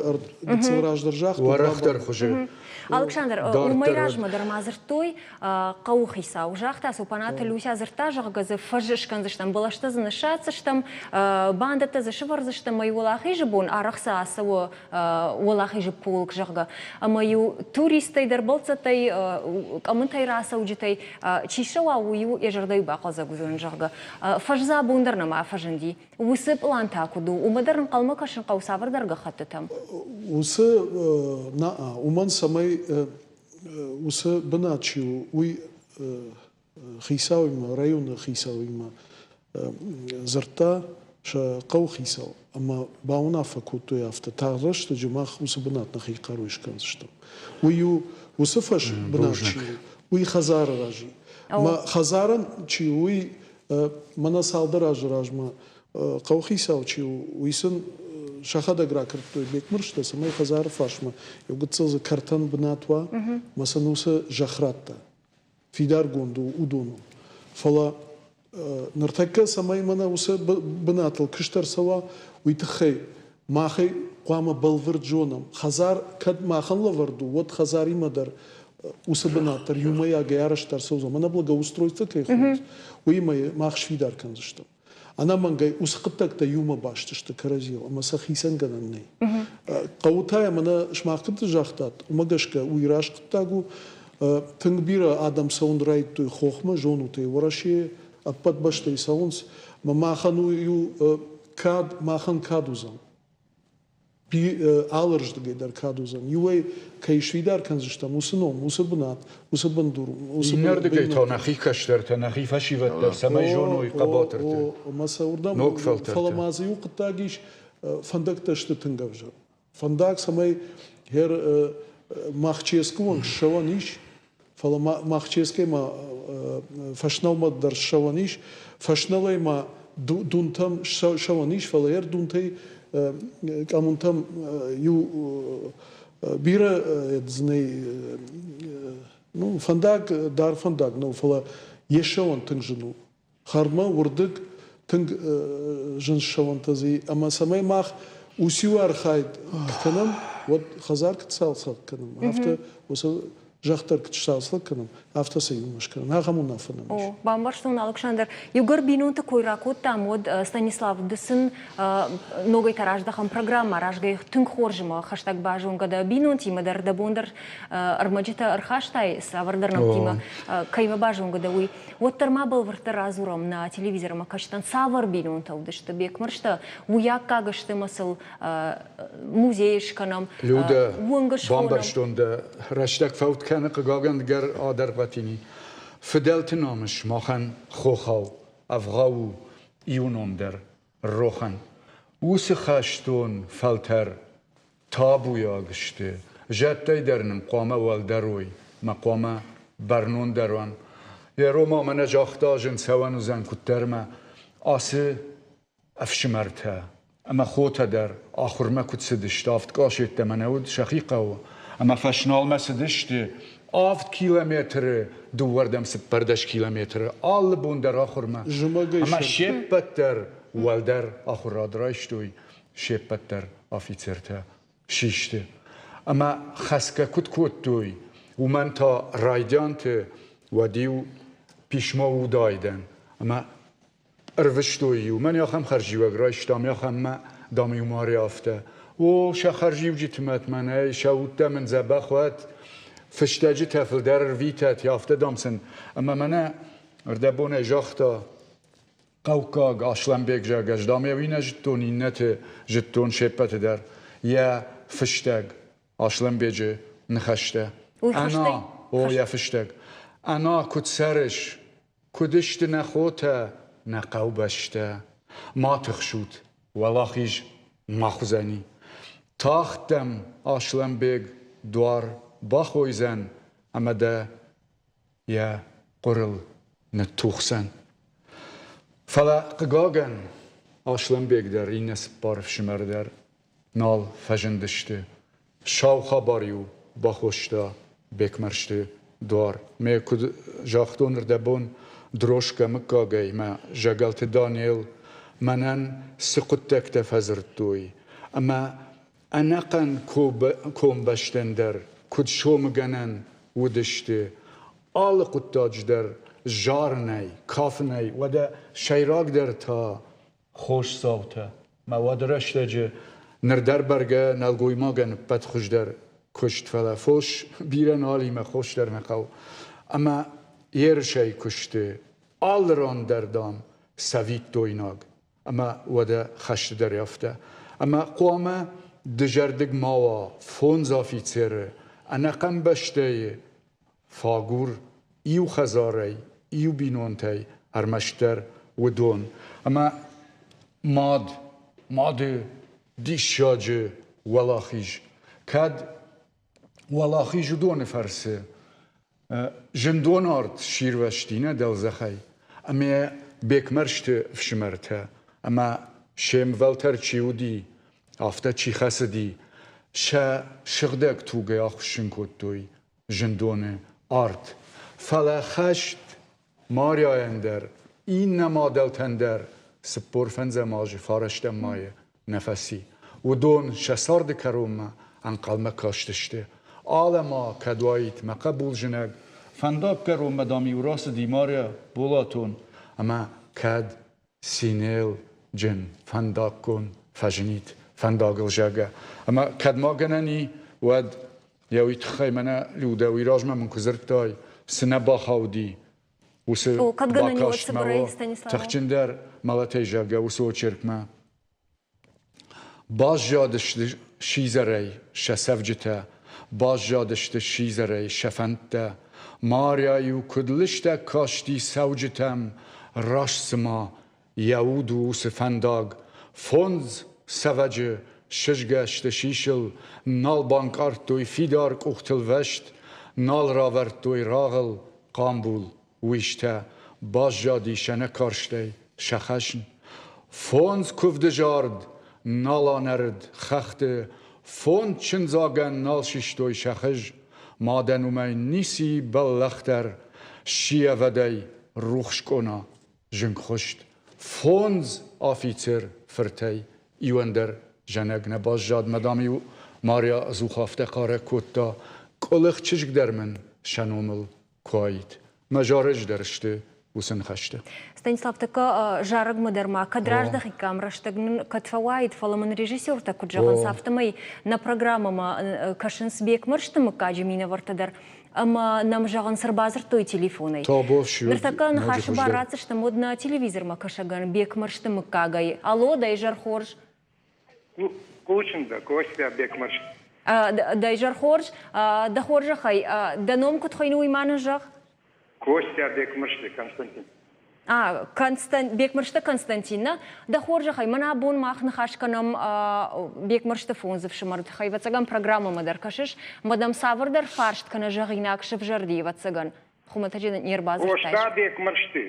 гыццыл раздӕр загътон. Уӕрӕхдӕр хуызы. Алыксандр, уымӕй размӕ дӕр ма дзырдтой хъӕуыхицау. Загъта, Цопанаты Люся дзырдта, зӕгъгӕ дзы фӕз скӕндзыстӕм, бӕлӕстӕ дзы ныссадздзыстӕм, бандӕттӕ дзы сывӕрдзыстӕм, ӕмӕ Уӕлахизы бон арӕх цы ацӕуы Уӕлахизы полк, зӕгъгӕ. Ӕмӕ-иу туристтӕй дӕр, бӕлццӕттӕй, къӕмынтӕй рацӕуджытӕй чи ссӕуа, уый-иу йӕ зӕрдӕйы бахъӕлдзӕг уыдзӕн, зӕгъгӕ. Фӕззӕ абон дӕр нӕма фӕзынди. Уыцы пълан та куыд у? Уымӕ дӕр ӕнхъӕлмӕ кӕсын хъӕуы цавӕрдӕр гӕххӕттытӕм? Уыцы, нӕ, уымӕн цӕмӕй уыцы бынат чи у, уый хицауимӕ, районы хицауимӕ дзырдта сӕ хъӕуыхицау ӕмӕ бауынаффӕ кодтой афтӕ, тагъд рӕстӕджы мах уыцы бынат нӕхи хъаруйы скӕндзыстӕм. Уый у, уыцы фӕс бынат чи у, уый хӕдзары раз и. Мӕ хӕдзарӕн чи у, уый мӕнӕ цалдӕр азы размӕ хъӕуыхицау чи у, уый сын сӕхӕдӕг ракырдтой Бекмырзтӕ, цӕмӕй хӕдзары фарсмӕ иу гыццыл дзы кӕртӕн бынат уа, мӕ сын уыцы зӕхх радта. Фидаргонд у уыдоныл. Фӕлӕ ныртӕккӕ цӕмӕй мӕнӕ уыцы бынатыл куыст ӕрцӕуа, уый тыххӕй махӕй хъуамӕ бӕлвырд зонӕм, хӕдзар кӕд махӕн лӕвӕрд у, уӕд хӕдзаримӕ дӕр уыцы бынат дӕр иумӕйагӕй арӕзт ӕрцӕудзӕн. Мӕнӕ благоустройство кӕй хонынц, уыимӕ мах сфидар кӕндзыстӕм. Ӕнӕмӕнгӕй уыцы хъуыддӕгтӕ иумӕ баст сты кӕрӕдзийыл ӕмӕ сӕ хицӕнгӕнӕн нӕй. Хъӕуы та мӕнӕ сымах куыд загътат, уымӕ гӕсгӕ уый раст хъуыддаг у. Тынг бирӕ адӕм цӕуын райдыдтой хохмӕ, зонут ӕй, Уӕрӕсейы ӕппӕт бӕстӕй цӕуынц. Мӕ махӕн уый у кад, махӕн кад уыдзӕн. Алырздыгӕй дӕр кад уыдзӕн. Иуӕй, кӕй сфидар кӕндзыстӕм, уыцы ном, уыцы бынат, уыцы бындур. Уыцы Иннӕрдыгӕй та нӕхи кӕстӕртӕ, нӕхи фӕсивӕд дӕр цӕмӕй зоной хъӕбатырты. Ӕмӕ сӕ уырдӕм, ног фӕлтӕрты. Фӕлӕ ма дзы иу хъуыддаг ис, фӕндӕгтӕ сты тынг ӕвзӕр. Фӕндаг, цӕмӕй хер Махческы онг ссӕуӕн ис, фӕлӕ Махческӕй ма Фӕснӕлмӕ дӕр ссӕуӕн ис, Фӕснӕлӕй ма Дунтӕм ссӕуӕн ис, фӕлӕ йӕ Дунтӕй Къӕмунтӕм иу бирӕ дзынӕй ну, фӕндаг дӕр фӕндаг нӕу, фӕлӕ йе ссӕуӕн тынг зын у. Хӕрдмӕ уырдыг тынг зын ссӕуӕнтӕ дзы ӕмӕ цӕмӕй мах уыциу архайд кӕнӕм, уӕд хӕдзар куыд цалцӕг кӕнӕм, афтӕ уыцы зӕхх дӕр куыд сцалцӕг кӕнӕм, афтӕ сӕ иумӕ скӕнӕм. Ахӕм уынаффӕ нӕм ис. О, бамбӕрстон, Алыксандр. Иугӕр бинонты кой ракодтам, уӕд Станислав, ды сын ногӕй та раздӕхӕм программӕ аразгӕ тынг хорз ӕмӕ хӕстӕг базонгӕ дӕ бинонтимӕ дӕр, дӕ бон дӕр ӕрмӕджытӕ ӕрхастай, цавӕрдӕр нӕмттимӕ кӕимӕ базонгӕ дӕ, уый. Уӕддӕр ма бӕлвырддӕр радзурӕм нӕ телевизормӕ кӕсджытӕн, цавӕр бинонтӕ уыдысты Бекмырзтӕ, уый аккаг сты ӕмӕ сыл музей скӕнӕм, Людӕ, уынг схонӕм. Бамбӕрстон дӕ, рӕстӕг фӕуд кӕны, хъыгагӕн, гӕр адӕргъвӕтини. Фыдӕлты намыс махӕн хохау ӕвгъау у иу ном дӕр рохӕн. Уыцы хӕстон фӕлтӕр табуйаг сты. Зӕдтӕй дӕр нын хъуамӕ уӕлдӕр уой, мӕ хъуамӕ бӕрнондӕр уӕм. Йӕ Рома мӕнӕ загъта, зын цӕуӕн уыдзӕн куыддӕрмӕ. Ацы ӕфсымӕртӕ ӕмӕ хотӕ дӕр ахуырмӕ куыд цыдысты, авд кълас йеддӕмӕ нӕ уыд сӕхи хъӕуы, ӕмӕ Фӕсналмӕ цыдысты. Авд километры дыууӕрдӕм 14 километры алы бон дӕр ахуырмӕ. Ӕмӕ се ппӕт дӕр уӕлдӕр ахуырад райстой, се ппӕт дӕр афицертӕ систы. Ӕмӕ хӕсгӕ куыд кодтой, уымӕн та райдианты уӕд-иу писмо уыдаидӕн. Ӕмӕ ӕрвыстой-иу. Мӕн ахӕм хӕрзиуӕг райстам, ахӕммӕ, дам-иу Марья афтӕ. О, сӕ хӕрзиуджыты мӕт мӕнӕй, сӕ удтӕ мын дзӕбӕх уӕд, фыстӕджытӕ фылдӕр ӕрвитӕт, афтӕ, дам сын. Ӕмӕ мӕнӕ ӕрдӕбонӕй загъта хъӕуккаг Аслӕнбег, зӕгъгӕ, ӕз, дам, йӕ уый нӕ зыдтон, иннӕты зыдтон се ппӕты дӕр. Йӕ фыстӕг Аслӕнбеджы ныхӕстӕ. Ӕна, о, йӕ фыстӕг. Ӕна, куыд цӕрыс, Куыд сты нӕ хотӕ, нӕ хъӕубӕстӕ? Ма тыхсут, уӕлахиз мах уыдзӕни. Тагъд дӕм, Аслӕнбег, дуар бахойдзӕн ӕмӕ дӕ йӕ хъуырыл ныттухдзӕн. Фӕлӕ, хъыгагӕн, Аслӕнбег дӕр иннӕ цыппар ӕфсымӕр дӕр нал фӕзындысты. Сау хабар-иу бахоста Бекмӕрзты дуар. Ме куыд загътон ӕрдӕбон Дрошкӕ мыггагӕй мӕ Зӕгӕлты Данел мӕнӕн цы хъуыддӕгтӕ фӕдзырдтой ӕмӕ ӕнӕхъӕн комбӕстӕн дӕр куыд сомыгӕнӕн уыдысты, алы хъуыддаджы дӕр зарынӕй, кафынӕй, уӕдӕ сӕйрагдӕр та Хосдзаутӕ. Мӕ уӕды рӕстӕджы ныр дӕр бӕргӕ нӕлгоймагӕн ӕппӕт хуыздӕр куыст, фӕлӕ фос бирӕ нал и мӕ хос дӕр нӕ хъӕуы. Ӕмӕ ерысӕй куысты алы ран дӕр, дам, цӕвиттойнаг. Ӕмӕ уӕдӕ хӕсты дӕр афтӕ. Ӕмӕ хъуамӕ дызӕрдыг ма уа фондз афицеры ӕнӕхъӕн бӕстӕйы Фагур иу хӕдзарӕй, иу бинонтӕй ӕрмӕстдӕр уыдон. Ӕмӕ мад, мады диссаджы уӕлахиз. Кӕд уӕлахиз уыдоны фӕрцы зындон арт сирвӕзти нӕ дӕлдзӕхӕй, ӕмӕ Бекмӕрзты фсымӕртӕ ӕмӕ се мвӕлтӕр чи уыди, афтӕ чи хӕцыди, сӕ сыгъдӕг тугӕй ахуыссын кодтой зындоны арт. Фӕлӕ хӕст Маряйӕн дӕр, иннӕ мадӕлтӕн дӕр 45 азы фарӕстӕм майы нӕ фӕци. Уыдон сӕ царды кӕронмӕ ӕнхъӕлмӕ кастысты. Алӕ-ма, кӕд уаид мӕ хъӕбул зынӕг, фӕндаггӕронмӕ, дам-иу рацыди Маря Болатон, ӕмӕ кӕд цинелджын фӕндаггон фӕзынид фӕндагыл, зӕгъгӕ. Ӕмӕ кӕд ма гӕнӕн и, уӕд йӕ уый тыххӕй мӕнӕ Людӕ, уый размӕ мын куы дзырдтай, цы нӕ бахауди, уыцы бакастмӕ, тыхджындӕр мӕлӕтӕй, зӕгъгӕ, уыцы очеркмӕ. Баззадысты сидзӕрӕй сӕ цӕвджытӕ, баззадысты сидзӕрӕй сӕ фӕндтӕ. Маря-иу куыд лыстӕг касти цӕуджытӕм, раст цыма йӕ уд у уыцы фӕндаг. Фондз цӕвӕджы сызгӕ сты сисыл, нал банкъардтой фидар къухтыл вӕст, нал равӕрдтой рагъыл хъамбул. Уистӕ баззади сӕнӕкарстӕй сӕ хӕсн. Фондз куывды зард нал анӕрыд хӕхты, фондз чындзагӕн нал систой сӕ хыз. Мадӕн уымӕй ници бӕллӕхдӕр сси ӕвӕдӕй рухс къона, зынгхуыст. Фондз афицер фыртӕй иуӕн дӕр зӕнӕг нӕ баззад, мадам-иу Марья ӕдзух афтӕ хъарӕг кодта, къуылых чызг дӕр мын сӕ номыл куы уаид. Мӕ зарӕджы дӕр сты уыцы ныхӕстӕ. Станислав, тӕккӕ зарӕгмӕ дӕр ма кӕд раздӕхиккам, рӕстӕг нын кӕд фӕуаид, фӕлӕ мын режиссертӕ куыд зӕгъынц, афтӕмӕй нӕ программӕмӕ кӕсынц Бекмӕрзты мыггаджы минӕвӕрттӕ дӕр ӕмӕ нӕм, зӕгъынц, ӕрбадзырдтой телефонӕй. Ныртӕккӕ ныхасы бар ратдзыстӕм уӕд нӕ телевизормӕ кӕсӕгӕн Бекмӕрзты мыггагӕй. Алло, дӕ изӕр хорз! Хъусын дӕ, Костя Бекмӕрзт. Дӕ изӕр хорз. Дӕ хорзӕхӕй, дӕ ном куыд хуыйны, уый ма нын зӕгъ. Костя Бекмырзты Константин. А, Бекмырзты Константин, нӕ? Дӕ хорзӕхӕй, мӕнӕ абон мах ныхас кӕнӕм Бекмырзты фондз ӕфсымӕры тыххӕй. Ӕвӕццӕгӕн, программӕмӕ дӕр кӕсыс. Ӕмӕ дӕм цавӕрдӕр фарст кӕнӕ зӕгъинаг сӕвзӕрди, ӕвӕццӕгӕн. Хуымӕтӕджы не рбадзырдтаис. Къоста Бекмырзты.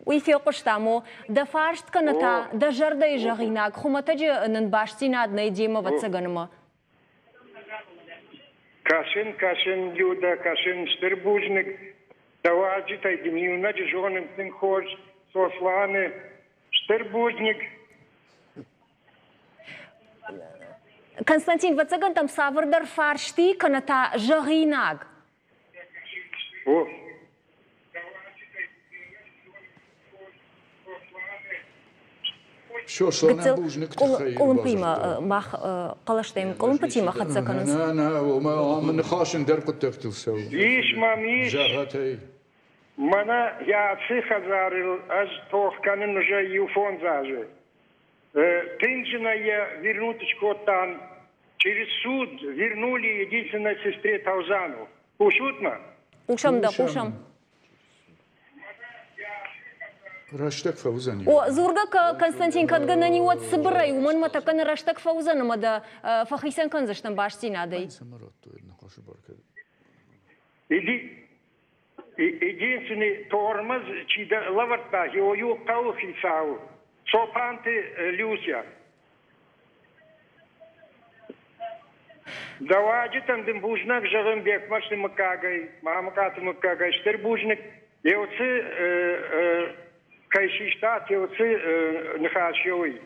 Уый фехъуыстам, о. Дӕ фарст кӕнӕ та дӕ зӕрдӕйы зӕгъинаг, хуымӕтӕджы нын бастдзинад нӕй демӕ, ӕвӕццӕгӕн ӕмӕ. Кӕсын, кӕсын, Людӕ, кӕсын, стыр бузныг. Дӕ уазджытӕй дын иунӕджы зонын тынг хорз, Сосланы. Стыр бузныг. Константин, ӕвӕццӕгӕн дӕм цавӕрдӕр фарсти кӕнӕ та зӕгъинаг? О. Сосланӕн бузныг тыххӕй Къуылымпыимӕ мах хъӕлӕстӕм къуылымпытимӕ хӕццӕ кӕнынц. Нӕ, нӕ, ома ам ныхас ӕндӕр хъуыддӕгтыл цӕуы. Ис мӕм ис. Зӕгъӕтӕй. Мӕнӕ йӕ ацы хӕдзарыл ӕз тох кӕнын уже иу фондз азы. Тынг зынӕй йӕ вернуть скодтам. Через суд вернули единственной сестре Таузану. Хъусут мӕ? Хъусӕм дӕ, хъусӕм. Рӕстӕг фӕуыдзӕни. О, дзургӕ Константин, кӕд гӕнӕн и, уӕд цыбырӕй, уымӕн мӕ тӕккӕ нӕ рӕстӕг фӕуыдзӕн ӕмӕ дӕ фӕхицӕн кӕндзыстӕм бастдзинадӕй. Цӕмӕ радтой ныхасы бар кӕд? Единственный тормоз чи лӕвӕрдта, иу хъӕуы хицау Цопанты Люся. Дӕуаджытӕн дын бузныг зӕгъын Бекмӕрзты мыггагӕй, Мамыкъаты мыггагӕй стыр бузныг. Еуцы кӕй систат, еуцы ныхас еуый.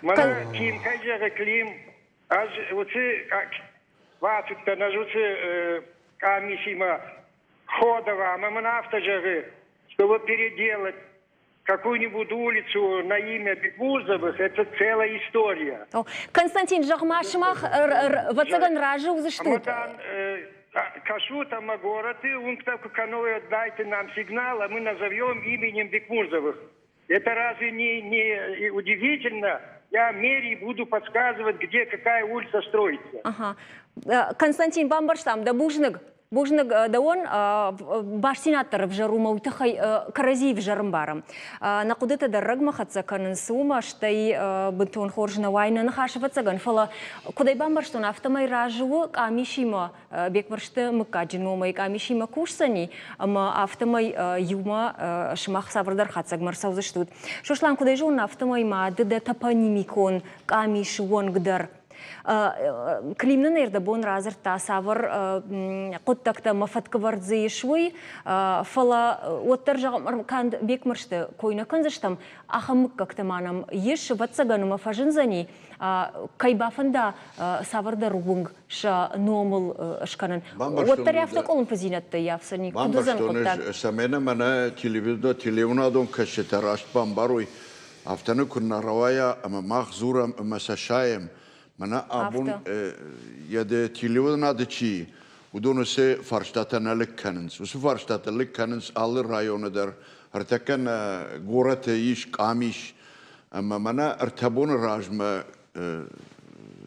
Мӕнӕ Ким кӕй зӕгъы Клим, ӕз уыцы бацыдтӕн, ӕз уыцы къамисимӕ Ходова, ӕмӕ мын афтӕ зӕгъы, чтобы переделать какую-нибудь улицу на имя Бекмурзовых, это целая история. Константин, зӕгъ-ма, сымах ӕвӕццӕгӕн разы уыдзыстут? Кӕсут ӕмӕ горӕты уынгтӕ куы кӕной, дайте нам сигнал, а мы назовем именем Бекмурзовых. Это разве не, не удивительно? Я мэрии буду подсказывать, где какая улица строится. Ага. Константин, бамбӕрстам дӕ бузныг. Бузныг дӕуӕн бастдзинад дӕр ӕвзӕр у, мӕ уый тыххӕй кӕрӕдзийы ӕвзӕр ӕмбарӕм. Нӕ хъуыдытӕ дӕр рӕгмӕ хӕццӕ кӕнынц, уымӕ стӕй бынтон хорз нӕ уайы нӕ ныхас ӕвӕццӕгӕн, фӕлӕ куыд ӕй бамбӕрстон, афтӕмӕй разы у къамисимӕ Бекмӕрзты мыггаджы номӕй къамисимӕ кусдзӕни ӕмӕ афтӕмӕй иумӕ сымах цавӕрдӕр хатдзӕгмӕ ӕрцӕудзыстут. Сослан, куыд ӕй зонын, афтӕмӕй ма ды дӕ топонимикон къамисы уӕнг дӕр. Клим нын ӕрдӕбон радзырдта, цавӕр хъуыддӕгтӕ ӕмӕ фӕткӕвӕрд дзы ис, уый, фӕлӕ уӕддӕр, зӕгъӕм, канд Бекмӕрзты кой нӕ кӕндзыстӕм, ахӕм мыггӕгтӕ ма нӕм ис, ӕвӕццӕгӕн, ӕмӕ фӕзындзӕни, кӕй бафӕнда цавӕрдӕр уынг сӕ номыл скӕнын. Уӕддӕр афтӕ къуылымпыдзинӕдтӕ ййафдзӕни, куыд уыдзӕн хъуыддаг? Цӕмӕй нӕ мӕнӕ телевизионадон кӕсджытӕ раст бамбарой, афтӕ нын куы нӕ рауайа ӕмӕ мах дзурӕм ӕмӕ сӕ сайӕм, мӕнӕ абон йӕ телеуынынады чи, уыдон уыцы фарстатӕ нӕ лыг кӕнынц. Уыцы фарстатӕ лыг кӕнынц алы районы дӕр. Ӕртӕккӕ нӕ горӕты ис къамис, ӕмӕ мӕнӕ ӕртӕ боны размӕ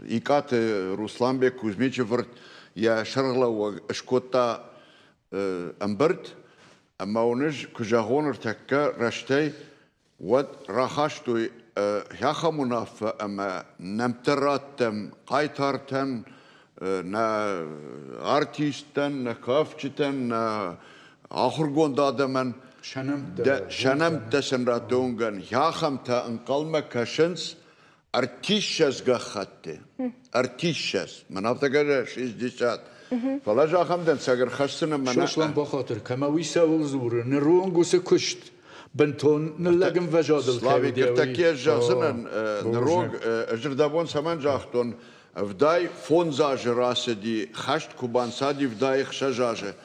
Икъаты Русланбек Кузьмичы фырт йӕ сӕргълӕууӕг скодта ӕмбырд, ӕмӕ уын ӕз куы зӕгъон ӕртӕккӕ рӕстӕй, уӕд рахастой ахӕм уынаффӕ ӕмӕ нӕмттӕ раттӕм хъайтартӕн, нӕ артисттӕн, нӕ кафджытӕн, нӕ ахуыргонд адӕмӕн. Сӕ нӕмттӕ сын раттонгӕн ахӕмтӕ ӕнхъӕлмӕ кӕсынц ӕртиссӕдз гӕххӕтты. Ӕртиссӕдз. Мӕн афтӕ гӕрӕ шестьдесят. Фӕлӕ ӕз ахӕм дӕнцӕг ӕрхӕсдзынӕн мӕнӕ. Сослан бахатыр, кӕмӕ уый цӕуыл дзуры, ныронг уыцы куыст бынтон ныллӕг ӕмвӕзадыл кӕй Славик, ӕртӕккӕ ӕз зӕгъдзынӕн, ныронг ӕз рдӕбон цӕмӕн загътон, 75 азы рацыди, хӕст куы банцади 76 азы.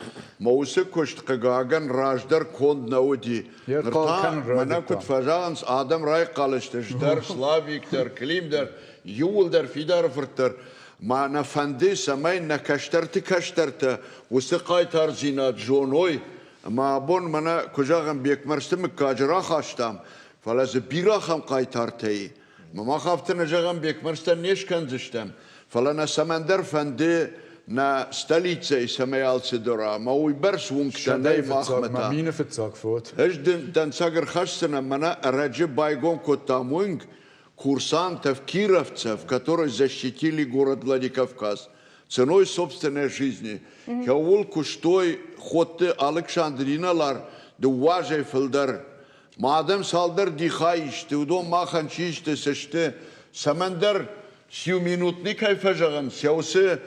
Мӕ уыцы куыст, хъыгагӕн, раздӕр конд нӕ уыди. Ныр та, мӕнӕ куыд фӕзӕгъынц, адӕм райхъал сты, дӕр, Славик дӕр, Клим дӕр, иууылдӕр Фидары фырт дӕр. Ма нӕ фӕнды, цӕмӕй нӕ кӕстӕрты кӕстӕртӕ уыцы хъайтардзинад зоной. Ӕмӕ абон мӕнӕ, куы зӕгъӕм, Бекмӕрзты мыггаджы рахастам, фӕлӕ дзы бирӕ ахӕм хъайтартӕ и. Мах афтӕ нӕ зӕгъӕм, Бекмӕрзтӕн не скӕндзыстӕм, фӕлӕ нӕ цӕмӕндӕр фӕнды нӕ столицӕйы цӕмӕй алцыдӕр ӕмӕ уыйбӕрц уынгтӕ нӕй махмӕ та. Мины фыццаг фот. Ӕз дын дӕнцӕг ӕрхӕсдзынӕн, мӕнӕ ӕрӕджы байгом кодтам уынг курсантов, кировцев, которые защитили город Владикавказ ценой собственной жизни. Кӕуыл куыстой Ходты Алыксандр инӕлар дыууӕ азӕй фылдӕр. Ма адӕм цалдӕр дихӕй сты, уыдон махӕн чи сты, цы сты, цӕмӕндӕр сиуминутный кӕй фӕзӕгъынц, сӕ уыцы.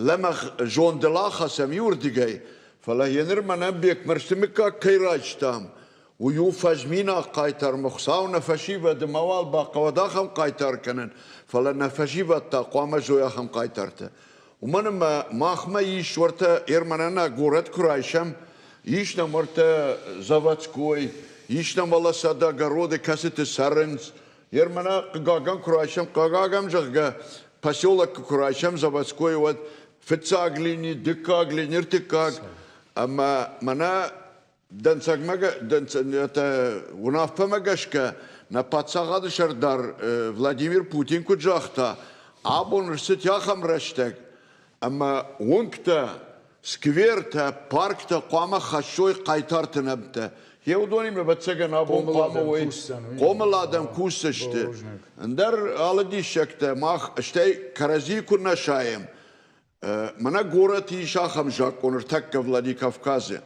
лӕмӕгъ зондыл ахӕцӕм иуырдыгӕй, фӕлӕ еныр мӕнӕ Бекмӕрзты мыггаг кӕй райстам, уый у фӕзминаг хъайтар, Хуыцау нӕ фӕсивӕды мауал бахъӕуӕд ахӕм хъайтар кӕнын, фӕлӕ нӕ фӕсивӕд та хъуамӕ зой ахӕм хъайтартӕ. Уымӕн ӕмӕ махмӕ ис уӕртӕ Ерманӕн горӕт куы райсӕм, ис нӕм уӕртӕ Заводской, ис нӕм Волосада огороды, кӕцыты цӕрынц. Ермана, хъыгагӕн куы райсӕм, хъыгагӕн, зӕгъгӕ, поселок куы райсӕм Заводской, уӕд фыццаг лини, дыккаг лини, ӕртыккаг. Ӕмӕ мӕнӕ Дӕнцӕгмӕ уынаффӕмӕ гӕсгӕ нӕ паддзахады сӕрдар Владимир Путин куыд загъта, абон ӕрцыд ахӕм рӕстӕг, ӕмӕ уынгтӕ, сквертӕ, парктӕ хъуамӕ хӕссой хъайтарты нӕмттӕ. Йе уыдонимӕ, ӕвӕццӕгӕн, абон хъуамӕ уой хъомыл адӕм кусдзысты. Ӕндӕр алы диссӕгтӕ мах стӕй кӕрӕдзийы куы нӕ сайӕм, Мӕнӕ горӕты ис ахӕм закъон ӕртӕккӕ Владикавказы.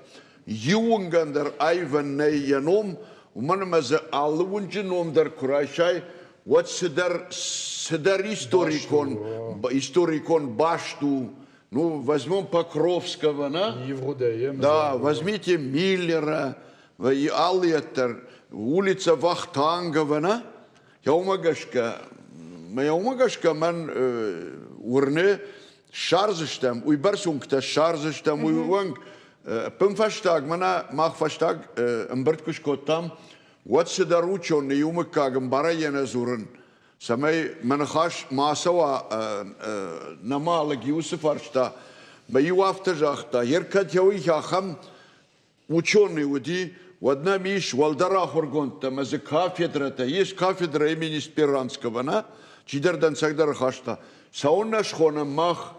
Иу уынгӕн дӕр аивӕн нӕй йӕ ном, уымӕн ӕмӕ дзы алы уынджы ном дӕр куы райсай, уӕд цыдӕр, цыдӕр историкон, историкон баст у. Ну, возьмем Покровского, на? Да, возьмите Миллера, алыйӕддӕр, улица Вахтангова, на? Еумӕ гӕсгӕ, еумӕ гӕсгӕ мӕн уырны, ссардзыстӕм, уыйбӕрц уынгтӕ ссардзыстӕм, уый уӕнг ӕппынфӕстаг мӕнӕ мах фӕстаг ӕмбырд куы скодтам, уӕд цыдӕр ученый иу мыггаг ӕмбарӕй йӕ нӕ дзурын, цӕмӕй мӕ ныхас ма ацӕуа нӕма лӕг уыцы фарста. Мӕ иу афтӕ загъта, ер кӕд еуи ахӕм ученый уыди, уӕд нӕм ис уӕлдӕр ахуыргондтӕ ӕмӕ дзы кафедрӕтӕ, ис кафедрӕ имени Сперанского, нӕ? Чидӕр дӕнцӕгдӕр ӕрхаста. Цӕуылнӕ схонӕм мах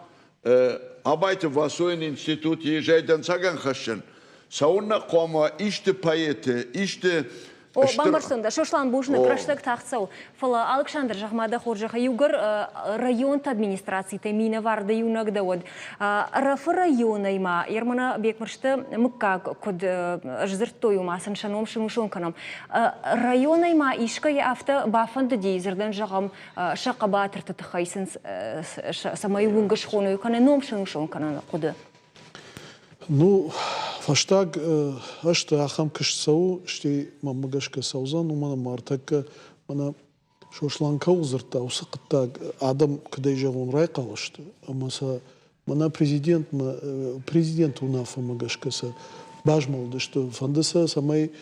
Абайты Васойӕн институт езӕй дӕнцӕгӕн хӕссын? Цӕуылнӕ хъуамӕ исты поэты, исты О, бамбӕрстон дӕ. Сослан, бузныг, рӕстӕг тагъд цӕуы. Фӕлӕ, Алыксандр, зӕгъ-ма дӕ хорзӕхӕй, иугӕр районты администрацитӕй минӕвар дӕ иунӕг дӕ уӕд, Ӕрӕфы районӕй ма Ермана Бекмырзты мыггаг куыд сдзырдтой, уымӕ сын сӕ ном сынусон кӕнӕм. Районӕй ма искӕй афтӕ бафӕндыди, дзырдӕн зӕгъӕм, сӕ хъӕбатырты тыххӕй сын цӕмӕй уынг схоной кӕнӕ ном сынусон кӕнӕн хъуыды? Ну, фӕстаг ӕзты ахӕм куыст цӕуы, стӕй мӕнмӕ гӕсгӕ цӕудзӕн, уымӕн ӕмӕ ӕртӕккӕ мӕнӕ Сослан кӕуыл дзырдта, уыцы хъуыддаг адӕм, куыдӕй зӕгъон, райхъал сты ӕмӕ сӕ мӕнӕ президентмӕ, президенты уынаффӕмӕ гӕсгӕ сӕ базмӕлыдысты. Фӕнды сӕ, цӕмӕй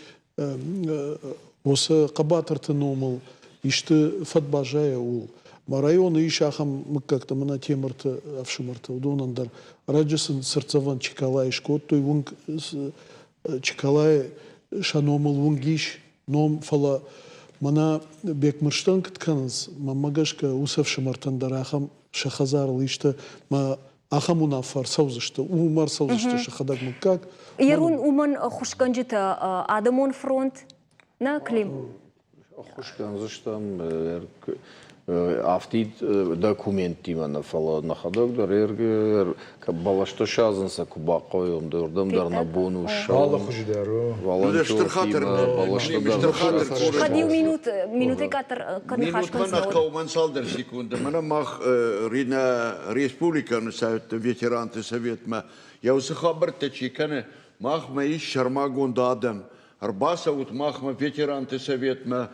уыцы хъӕбатырты номыл исты фӕд баззайа, ууыл. Мӕ районы ис ахӕм мыггӕгтӕ, мӕнӕ Темырты ӕфсымӕртӕ, уыдонӕн дӕр ӕрӕджы сын цыртдзӕвӕн Чиколайы скодтой, уынг Чиколайы сӕ номыл уынг ис, ном, фӕлӕ мӕнӕ Бекмырзтӕн куыд кӕнынц, мӕнмӕ гӕсгӕ, уыцы ӕфсымӕртӕн дӕр ахӕм сӕ хӕдзарыл исты мӕ ахӕм уынаффӕ ӕрцӕудзысты, уымӕ ӕрцӕудзысты сӕхӕдӕг мыггаг. Ерун уымӕн ӕххуысгӕнджытӕ адӕмон фронт нӕ Клим? Ӕххуыс кӕндзыстӕм афтид документтимӕ нӕ, фӕлӕ нӕхӕдӕг дӕр бӕлӕстӕ садзын сӕ куы бахъӕуой, уырдӕм дӕр нӕ бон у ссӕуын. Алы хуызы дӕр. Волонтертимӕ бӕлӕстӕ дӕр. Кӕд иу минут, минутӕй къаддӕр кӕд ныхас Минутмӕ нӕ хъӕуы мӕн цалдӕр секунды. Мӕнӕ мах нӕ республикӕйы советты ветеранты советмӕ йӕ уыцы хабӕрттӕ чи кӕны, махмӕ ис сӕрмагонд адӕм. Ӕрбацӕут махмӕ ветеранты советмӕ,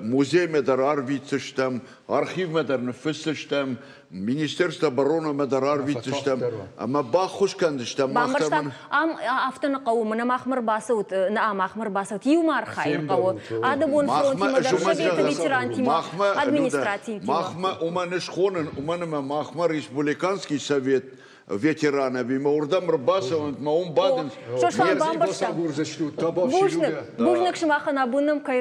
музеймӕ дӕр арвитдзыстӕм, архивмӕ дӕр ныффысдзыстӕм, Министерство оборонамӕ дӕр арвитдзыстӕм ӕмӕ баххуыс кӕндзыстӕм. Бамбӕрстам, ам афтӕ нӕ хъӕуы, мӕнӕ махмӕ ӕрбацӕут, нӕ махмӕ ӕрбацӕут, иумӕ архайын хъӕуы. Адӕмон фронтимӕ дӕр, советы ветерантимӕ, администрацитимӕ. Махмӕ уымӕн схонын, уымӕн ӕмӕ махмӕ республиканский совет ветеранами, уырдӕм ӕрбацӕуӕнт, мӕ уым бадынц. Сослан бамбӕрста. Бузныг, бузныг сымахӕн абон нӕм кӕй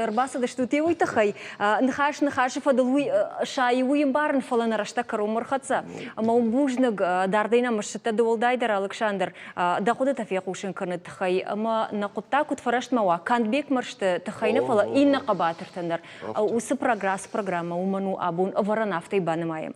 ӕрбацыдыстут, уый тыххӕй. Ныхас ныхасы фӕдыл уый сайы уый ӕмбарын, фӕлӕ нӕ рӕстӕг кӕронмӕ ӕрхӕццӕ. Ӕмӕ уым бузныг, дардӕй нӕм ссыдтӕ ды уӕлдайдӕр, Алыксандр, дӕ хъуыдытӕ фехъусын кӕныны тыххӕй ӕмӕ нӕ хъуыддаг куыд фӕрӕстмӕ уа, канд Бекмӕрзты тыххӕй нӕ, фӕлӕ иннӕ хъӕбатыртӕн дӕр. Уыцы программӕ уымӕн у абон ӕвӕрӕн афтӕ банымайӕм.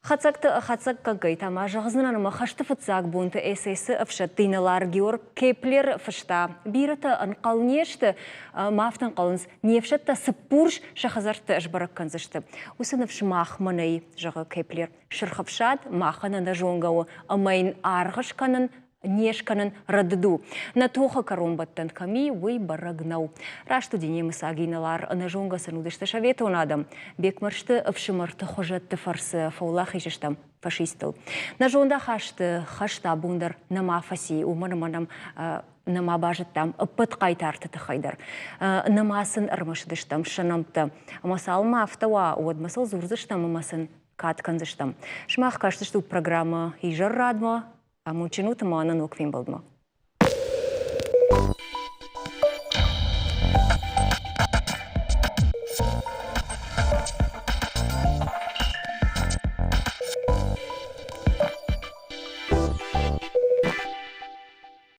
Хӕцӕгты хӕцӕггагӕй та ма зӕгъдзынӕн, ӕмӕ хӕсты фыццаг бонты СС-ы ӕфсӕдты инӕлар Георг Кеплер фыста: Бирӕтӕ ӕнхъӕл не сты, ӕмӕ афтӕ ӕнхъӕлынц, не фсӕдтӕ цыппурс сӕ хӕдзӕртты сбӕрӕг кӕндзысты. Уыцы ныфс махмӕ нӕй, зӕгъы Кеплер. Сырх ӕфсад махӕн ӕнӕзонгӕ у ӕмӕ йын аргъ скӕнын не скӕнын рӕдыд у. Нӕ тохы кӕронбӕттӕн кӕм и, уый бӕрӕг нӕу. Раст уыди немыцаг инӕлар, ӕнӕзонгӕ сын уыдысты советон адӕм. Бекмӕрзты ӕфсымӕрты хуызӕтты фӕрцы фӕуӕлахиз стӕм фашисттыл. Нӕ зондахасты хӕст абон дӕр нӕма фӕци, уымӕн ӕмӕ нӕм нӕма базыдтам ӕппӕт хъайтарты тыххӕй дӕр. Нӕма сын ӕрмӕстыстӕм сӕ нӕмттӕ. Ӕмӕ цалынмӕ афтӕ уа, уӕдмӕ сыл дзурдзыстӕм ӕмӕ сын кад кӕндзыстӕм. Сымах кастыстут программӕ «Изӕррадмӕ», Амондджын ут ӕмӕ нӕ ног фембӕлдмӕ.